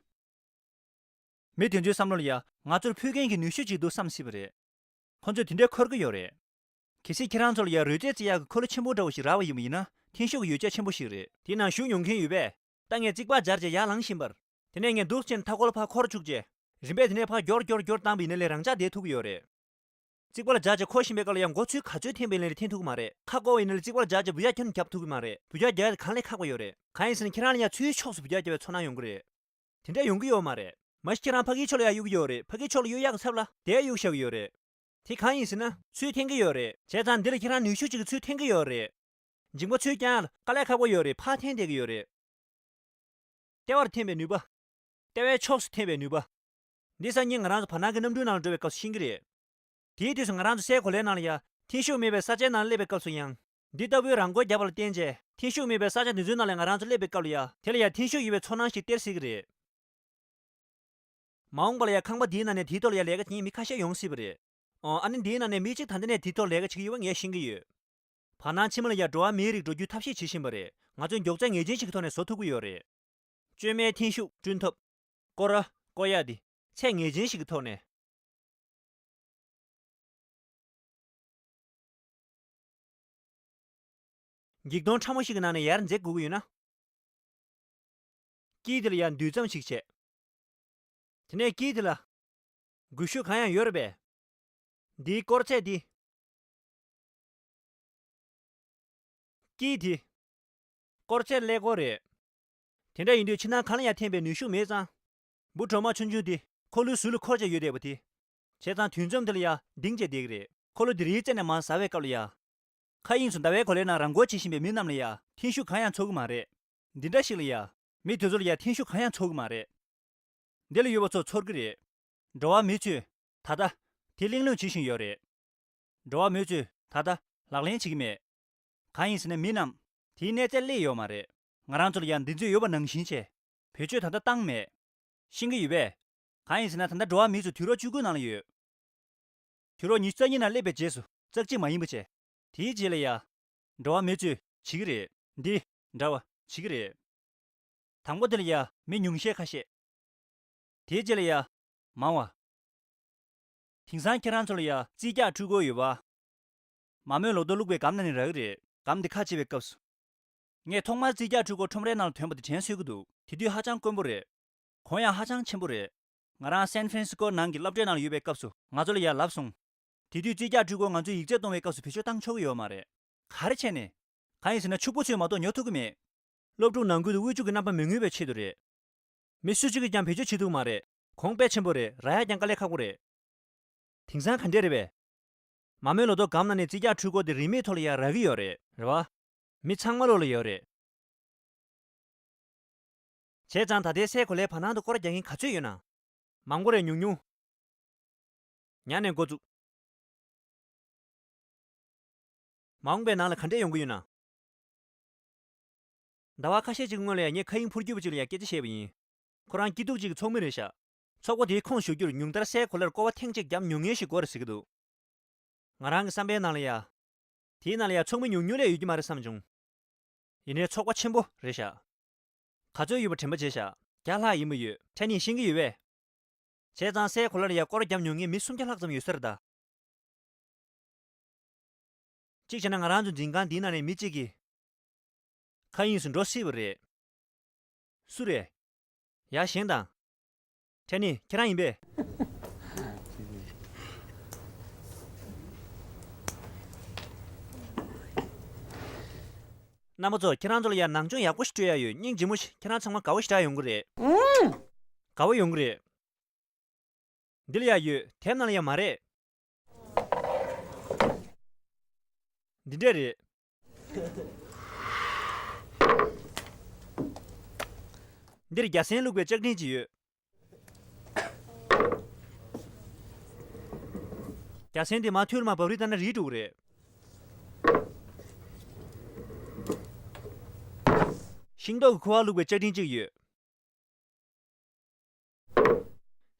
མི་དེ་ཚོའི་བསམ་བློ་ལ་ཡང་ང་ཚོར་འཕུར་མཁན་གྱི་ནུས་ཤུགས་ཅིག་འདུག་བསམ་སྲིད་པ་རེད། ཁོ་ཚོས་དེ་འདྲའི་འཁོར་གྱི་ཡོད་རེད། གལ་སྲིད་ཁྱེད་རང་ཚོ་ལ་ཡང་རོལ་རྩེད་རྩེ་ཡག་གི་འཁོར་ལོ་ཆེན་པོ་འདྲ་བོ་ཞིག་རག་པ་ཡིན་པ་ཡིན་ན་འཐེན་ཤུགས་ཀྱི་ཡོ་བྱད་ཆེན་པོ་ཞིག་རེད། དེའི་ནང་ཞུགས་མྱོང་མཁན་ཡོད་པས། ད་ངས་རྩིག་པ་སྦྱར་བྱས་ཡར་ལངས་བཞིན་པར། དེ་ནས་ངས་འདུག་བྱས་ནས་མཐའ་འཁོར་ལ་ཕར་འཁོར་བཅུག་བྱས། རིམ་པས་དེ་ནས་ཕར་མགྱོགས་མགྱོགས་མགྱོགས་བཏང་བ་ཡིན་ན་ལས་རང་འཇགས་བསྡད་ཐུབ་ཀྱི་ཡོད་རེད། རྩིག་པ་ལ་སྦྱར་བྱས་འཁོར་བཞིན་པའི་སྐབས་ལ་ཡང་མགོ་ཚོས་ག་ཚོད་འཐེན་པ་ཡིན་ན་ལས་འཐེན་ཐུབ་ཀྱི་མ་རེད། ཁ་སྐོར་བ་ཡིན་ན་ལས་རྩིག་པ་ལ་སྦྱར་བྱས་འབུད་རྒྱག་ཁྱོན་རྒྱབ་ཐུབ་ཀྱི་མ་རེད། འབུད་རྒྱག་རྒྱག་ཡ་དེ་གང་ལས་ཁག་པོ་ཡོད་རེད། གང་ཡིན་ཟེར་ན་ཁྱེད་རང་ལ་ཡང་ཚུར་ཕྱོགས་སུ་འབུད་རྒྱག་རྒྱབ་པའི་ཚོར་སྣང་ཡོང་གི་རེད། དེ་འདྲ་ཡོང་གི་ཡོད་མ་རེད། མ་གཞི་ཁྱེད་རང་ཕ་གིའི་ཕྱོགས་ལ་ཡར་གཡུག་གི་ཡོད་རེད། ཕ་གིའི་ཕྱོགས་ལ་གཡུག་ཡག་གི་ཚབ་ལ་དེར་གཡུག་བཞག་གི་ཡོད་རེད། དེ་གང་ཡིན་ཟེར་ན་ཚུར་འཐེན་གྱི་ཡོད་རེད། བྱས་ཙང་འདི་ལ་ཁྱེད་རང་ནུས་ཤུགས་གཅིག་གིས་ཚུར་འཐེན་གྱི་ཡོད་རེད། མཇིང་པ་ཚུར་བརྐྱང་ཡག་ལ་དཀའ་ལས་ཁག་པོ་ཡོད་རེད། ཕར་འཐེན་བསྡད་ཀྱི་ཡོད་རེད། ལྟེ་བར་འཐེན་པའི་ནུས་པ། ལྟེ་བའི་ཕྱོགས་སུ་འཐེན་པའི་ནུས་པ། འདི་སང་ཉིན་ང་རང་ཚོ་བར་སྣང་གི་གནམ་གྲུའི་ནང་ལ་འགྲོ་བའི་སྐབས་སུ་ཤེས་ཀྱི་རེད། དེའི་དུས་སུ་ང་རང་ཚོ་སའི་གོ་ལའི་ནང་ལ་ཡ་འཐེན་ཤུགས་མེད་པའི་ས་ཆའི་ནང་ལ་སླེབས་པའི་སྐབས་སུ་ཡང་། འདི་ལྟ་བུའི་རང་འཁོར་བརྒྱབ་པ་ལ་བརྟེན་བྱས་འཐེན་ཤུགས་མེད་པའི་ས་ཆ་འདི་ཚོའི་ནང་ལ་ང་རང་ཚོ་སླེབས་པའི་སྐབས་ལ་ཡ་དེ་ལ་ཡ་འཐེན་ཤུགས་ཡོད་པའི་ཚོར་སྣང་ཞིག་སྟེར་སྲིད་ཀྱི་རེད། མ་འོངས་པ་ལ་ཡ་ཁང་པ་འདིའི་ནང་ནས་དེའི་ཐོག་ལ་ཡ་ལས་ཀ་བྱེད་མཁན་མི་ཁ་ཤས་ཡོང་སྲིད་པ་རེད། ཨོ། ཨ་ནི་འདིའི་ནང་ནས་མི་གཅིག་ད་ལྟ་ནས་དེའི་ཐོག་ལས་ཀ་བྱེད་ཀྱི་ཡོད་པ་ངས་ཤེས་ཀྱི་ཡོད། བར་སྣང་ཕྱི་མ་ལ་ཡ་འགྲོ་བ་མིའི་རིགས་འགྲོ་རྒྱུའི་ཐབས་ཤེས་བྱེད་བཞིན་པ་རེད། ང་ཚོས་མགྱོགས་ཚད་ངེས་ཅན་ཞིག་གི་ཐོག་ནས་བཟོ་ཐུབ་ཀྱི་ཡོད་རེད། བཅོས་མའི་འཐེན་ཤུགས་བསྐྲུན་ཐབས། སྐོར་ར་སྐོར་ཡག་འདི་ཚད་ངེས་ཅན་ཞིག་གི་ཐོག་ནས། འགྱིག་སྡོང་ཕྲ་མོ་ཞིག་གི་ནང་ནས་ཡར་འཛེག་དགོས་ཀྱི་ཡོད་ན། དཀྱིལ་དེ་ལ་ཡར་འདུས་ཙམ་ཞིག་བྱས། དེ་ནས་དཀྱིལ་དེ་ལ་སྒུལ་ཤུགས་གང་ཡང་ཡོད་རེད་པས། འདིའི་སྐོར་ཚད་འདི། དཀྱིལ་དེ། སྐོར་ཚད་ཀླད་ཀོར་རེད། དེ་འདྲ་ཡིན་དུས་ཕྱི་ནང་གང་ལ་ཡང་འཐེན་པའི་ནུས་ཤུགས་མེད་ཙང་། འབུ་གྲོག་མ་ཆུང་ཆུང་དེ་འཁོར་ལོའི་ཟུར་ལ་འཁོར་བྱས་ཡོད་བསྡད་པ་དེ། བྱས་ཙང་དུས་མཚམས་དེ་ལ་ཡ་ལྡིང་བྱས་བསྡད་ཀྱི་རེད། འཁོར་ལོ་དེ་རིའི་རྩེ་ནས་མར་ཟག་པའི་སྐབས་ལ་ཡ། མཁའ་དབྱིངས་སུ་ཟླ་བའི་གོ་ལའི་ནང་རང་འཁོར་བྱེད་བཞིན་པའི་མི་རྣམས་ལ་ཡ་འཐེན་ཤུགས་གང་ཡང་ཚོར་གི་མ་རེད། འདི་འདྲ་ཞིག་ལ་ཡ། མི་དེ་ཚོ་ལ་ཡ་འཐེན་ཤུགས་གང་ཡང་ཚོར་གི་མ་རེད། འདི་ལ་ཡོད་པ་ཚོ་ཚོར་གི་རེད། འགྲོ་བ་མི་ཚོས་ད་ལྟ་དེ་གླེང་གླེང་བྱེད་བཞིན་ཡོད་རེད། འགྲོ་བ་མི་ཚོས་ད་ལྟ་ལག་ལེན་བྱེད་ཀྱི་མེད། གང་ཡིན་ཟེར་ན་མི་རྣམས་དེའི་གནས་ཚད་སླེབས་ཡོད་མ་རེད། ང་རང་ཚོ་ལ་ཡང་འདི་ཚོ་ཡོད་པ་ནང་བཞིན་བྱས། བེད་སྤྱོད་ད་ལྟ་བཏང་མེད། ཤེས་ཀྱི་ཡོད་པས། གང་ཡིན་ཟེར་ན་ད་ལྟ་འགྲོ་བ་མི་ཚོ་དུས་རབས་བཅུ་དགུ་ནང་ལ་ཡོད། དུས་རབས་ཉི་ཤུ་རྩ་གཉིས་ནང་སླེབས་པའི་རྗེས་སུ་ཙག་ཅིག་མ་ཡིན་པ་བྱས། དེའི་རྗེས་ལ་ཡ། འགྲོ་བ་མི་ཚོས་བྱེད་ཀྱི་རེད། འདི་འདྲ་བ་བྱེད་ཀྱི་རེད། དང་པོ་དེ་ལ་ཡ་མི་ཉུང་ཤས་ཁ་ཤས། དེའི་རྗེས་ལ་ཡ། མང་བ། དེང་སང་ཁྱེད་རང་ཚོ་ལ་ཡ་རྩིས་རྒྱག་འཕྲུལ་འཁོར་ཡོད་པ། མ་རྨོས་ལོ་ཏོག་བླུགས་པའི་སྒམ་ནང་ནས་རག་གི་རེད། སྒམ་དེ་ཁ་ཕྱེ་བའི་སྐབས་སུ། ངས་ཐོག་མར་རྩིས་རྒྱག་འཕྲུལ་འཁོར་ཁྲོམ་རའི་ནང་ལ་ཐོན་པ་དེ་དྲན་གསོས་ཀྱི་འདུག་དེ་དུས་ཧ་ཅང་དཀོན་པོ་རེད། གོང་ཡང་ཧ་ཅང་ཆེན་པོ་རེད། ང་རང་སན་ཧྥ་རན་སི་ཀོ་ནང་གི་སློབ་གྲྭའི་ནང་ལ་ཡོད་པའི་སྐབས་སུ་ང་ཚོ་ལ་ཡ་ལབ་སོང་། དེ་དུས་རྩིས་རྒྱག་འཕྲུལ་འཁོར་ང་ཚོས་ཡིག་ཚད་གཏོང་བའི་སྐབས་སུ་བེད་སྤྱོད་བཏང་ཆོག་གི་ཡོད་མ་རེད། ག་རེ་བྱས་ནས། གང་ཡིན་ཟེར་ན་ཕྱུག་པོ་ཚོས་མ་གཏོགས་ཉོ་ཐུབ་ཀྱི་མེད། སློབ་ཕྲུག་ནང་ཁུལ་དུ་དབུལ་ཕྱུག་གི་རྣམ་པ་མི་མངོན་པའི་ཆེད་དུ་རེད། མི་སུ་གཅིག་གིས་ཀྱང་བེད་སྤྱོད་བྱེད་ཐུབ་ཀྱི་མ་རེད། གོང་དཔེ་ཆེན་པོ་རེད། རག་ཡག་ཀྱང་དཀའ་ལས་ཁག་པོ་རེད། དེང་སང་ག་འདྲས་རེད་པས། མ་རྨོས་ལོ་ཏོག་སྒམ་ནང་ནས་རྩིས་རྒྱག་འཕྲུལ་འཁོར་དེ་རིན་མེད་ཐོག་ལ་ཡ་རག་གི་ཡོད་རེད། རེད་བ། མི་ཚང་མ་ལོག་ལ་ཡོད་རེད། བྱས་ཙང་ད་ལྟའི་སའི་གོ་ལའི་བར་སྣང་དུ་སྐོར་རྒྱག་མཁན་ག་ཚོད་ཡོད་ན། མང་པོ་རེད། ཉུང་ཉུང་། ཉ་ནས་འགོ་བཙུགས། མ་འོངས་པའི་ནང་ལ་ག་འདྲས་ཡོང་གི་ཡོད་ན། ཟླ་བ་ཁ་ཤས་ཅིག་སྔོན་ལ་ཡ་ངས་མཁའ་དབྱིངས་འཕུར་རྒྱུ་བ་ཅིག་ལ་ཡ་སྐད་ཆ་བཤད་པ་ཡིན། ཁོ་རང་སྐྱིད་སྡུག་ཅིག་གི་ཚོགས་མི་རེད་ཤག་ཚོགས་པ་དེའི་ཁོངས་ཞུགས་རྒྱུར་ཉུང་མཐར་སའི་གོ་ལར་སྐོར་བ་ཐེངས་གཅིག་བརྒྱབ་མྱོང་མཁན་ཞིག་དགོས་རེད་ཟེར་གྱི་འདུག་ང་རང་གི་བསམ་པའི་ནང་ལ་ཡ། དེའི་ནང་ལ་ཡ་ཚོགས་མི་ཉུང་ཉུང་ལས་ཡོད་ཀྱི་མ་རེད་བསམ་བྱུང་། ཡིན་ནའི་ཚོགས་པ་ཆེན་པོ་རེད་ཤག་ག་ཚོད་ཡོད་པ་དྲན་པ་བྱས་ཤག་བརྒྱ་ལྷག་ཡིན་པ་ཡོད། ཁྲ་ནི་ཤེས་ཀྱི་ཡོད་པས། བྱས་ཙང་སའི་གོ་ལར་ཡ་སྐོར་བརྒྱབ་མྱོང་མཁན་མི་སུམ་བརྒྱ་ལྷག་ཙམ་ཡོད་ས་རེད་ད། གཅིག་བྱས་ན་ང་རང་ཚོ་འཛིན་ཁང་འདིའི་ནང་ནས་མི་གཅིག་གིས་མཁའ་དབྱིངས་སུ་འགྲོ་སྲིད་པ་རེད། སུ་རེད། ཡ་བཞེངས་དང་། ཁྲ་ནི་ཁྱེད་རང་ཡིན་པས། རྣམ་པ་ཚོ་ཁྱེད་རང་ཚོ་ལ་ཡ་ནང་སྦྱོང་ཡག་པོ་ཞིག་སྤྲོད་ཡ་ཡོད། སྙིང་རྗེ་མོ་ཞིག་ཁྱེད་རང་ཚང་མ་དགའ་བོ་ཞེ་དྲག་ཡོང་གི་རེད། དགའ་བོ་ཡོང་གི་རེད། འདི་ལ་ཡ་ཡོད། དེབ་ནང་ལ་ཡ་མ་རེད། འདི་འདྲས་རེད། འདིར་རྒྱ་སྲན་བླུགས་པའི་ལྕགས་ཀྲིན་ཅིག་ཡོད། རྒྱ་སྲན་འདི་མ་ཐུར་མ་བབས་རིས་ལྟ་ན་རིལ་འགྲོ་གི་རེད། ཤིང་ཏོག་གི་ཁུ་བ་བླུགས་པའི་ལྕགས་ཀྲིན་གཅིག་ཡོད།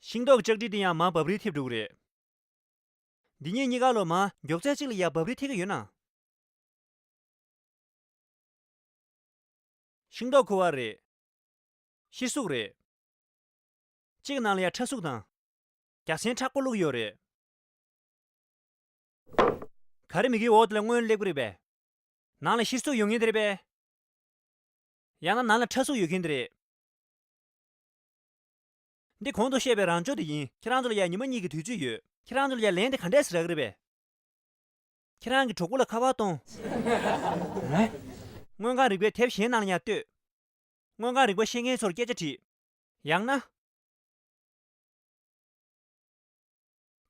ཤིང་ཏོག་གི་ལྕགས་ཀྲིན་དེ་ཡང་མར་འབབ་རིལ་ཐེབས་འགྲོ་གི་རེད། འདི་གཉིས་གཉིས་ཀ་ལོ་མར་མགྱོགས་ཚད་གཅིག་ལ་ཡར་འབབ་རིལ་ཐེབས་ཀྱི་ཡོད་ན། ཤིང་ཏོག་ཁུ་བ་རེད། ཤེལ་གཟུགས་རེད། གཅིག་ནང་ལ་ཡ་ཁྲ་གཟུགས་དང་། རྒྱ་སྲན་མཁྲེགས་པོ་བླུགས་ཡོད་རེད། ག་རེ་མི་གི་འོག་དེ་ལ་སྔོན་སླེབས་ཀྱི་རེད་པས། ནང་ལ་ཤེལ་གཟུགས་ཡོད་ངེས་དེ་རེད་པས། ཡང་ན་ནང་ལ་ཁྲ་གཟུགས་ཡོད་མཁན་དེ་རེད། འདི་གོང་དུ་བཤད་པའི་རང་སྦྱོང་དེ་ཡིན། ཁྱེད་རང་ཚོ་ལ་ཡ་ཉི་མ་གཉིས་ཀྱི་དུས་ཚོད་ཡོད། ཁྱེད་རང་ཚོ་ལ་ཡ་ལན་དེ་ག་འདྲས་སེ་རག་གི་རེད་པས། ཁྱེད་རང་གི་གྲོགས་པོ་ལ་ཁ་པར་གཏོང་། སྔོན་གང་རིག་པའི་དེབ་གཞན་ནང་ལ་ཡང་ལྟོས། སྔོན་གང་རིག་པ་ཤེས་མཁན་ཚོར་སྐད་ཆ་དྲིས། ཡང་ན།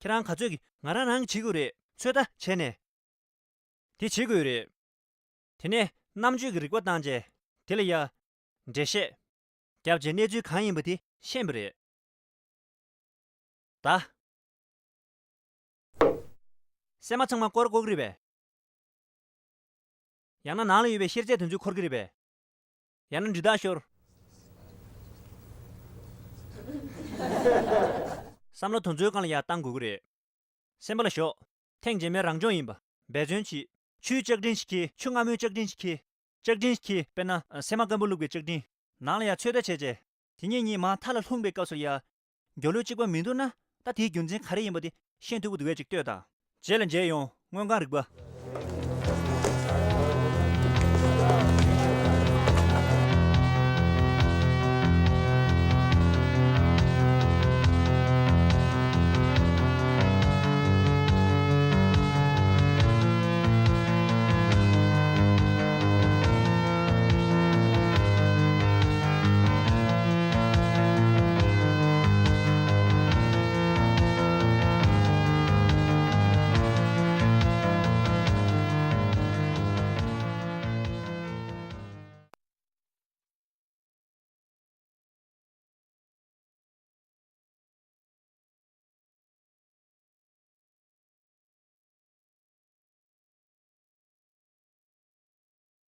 ཁྱེད་རང་ག་ཚོད་ཀྱིས་ང་རང་རང་གིས་བྱེད་དགོས་རེད། ཚོད་ལྟ་བྱས་ནས། དེ་བྱེད་དགོས་རེད། དེ་ནས་རྣམ་དཔྱོད་ཀྱི་རིག་པ་བཏང་རྗེས་དེ་ལ་ཡ། འགྲེལ་བཤད། རྒྱབ་རྗེས་གནས་ཚུལ་གང་ཡིན་པ་དེ་ཤེས་པ་རེད། ད། སྲན་མ་ཚང་མ་སྐོར་དགོས་ཀྱི་རེད་པས། ཡང་ན་ནང་ལ་ཡོད་པའི་གཤེར་རྫས་དེ་ཚོ་འཁོར་གྱི་རེད་པས། ཡང་ན་འདྲི་རྟགས་ཤོར། བསམ་བློ་དེ་ཚོའི་སྒང་ལ་ཡར་བཏང་དགོས་ཀྱི་རེད། སེམས་པ་ལ་ཞོག་ཐེངས་རྗེས་མའི་རང་སྦྱོང་ཡིན་པ། འབད་བརྩོན་གྱིས། ཆུའི་ལྕགས་ཀྲིན་ཞིག་འཁྱེར། ཆུ་མངར་མོའི་ལྕགས་ཀྲིན་ཞིག་འཁྱེར། ལྕགས་ཀྲིན་ཞིག་འཁྱེར། དཔེར་ན། སྲན་མ་སྐམ་པོ་བླུགས་པའི་ལྕགས་ཀྲིན། ནང་ལ་ཡར་ཚོད་ལྟ་བྱས་རྗེས། དེ་གཉིས་གཉིས་མར་མཐའ་ལ་ལྷུང་པའི་སྐབས་སུ་ཡ། རྒྱུ་ལོས་གཅིག་པ་མི་འདུག་ན། ད་དེའི་རྒྱུ་མཚན་ག་རེ་ཡིན་པ་དེ་ཤེས་ཐུབ་ཀྱི་འདུག་གས་ཅིག་ལྟོས་དང་། རྗེས་ལ་མཇལ་ཡོང་། མངོན་གང་རིག་པ།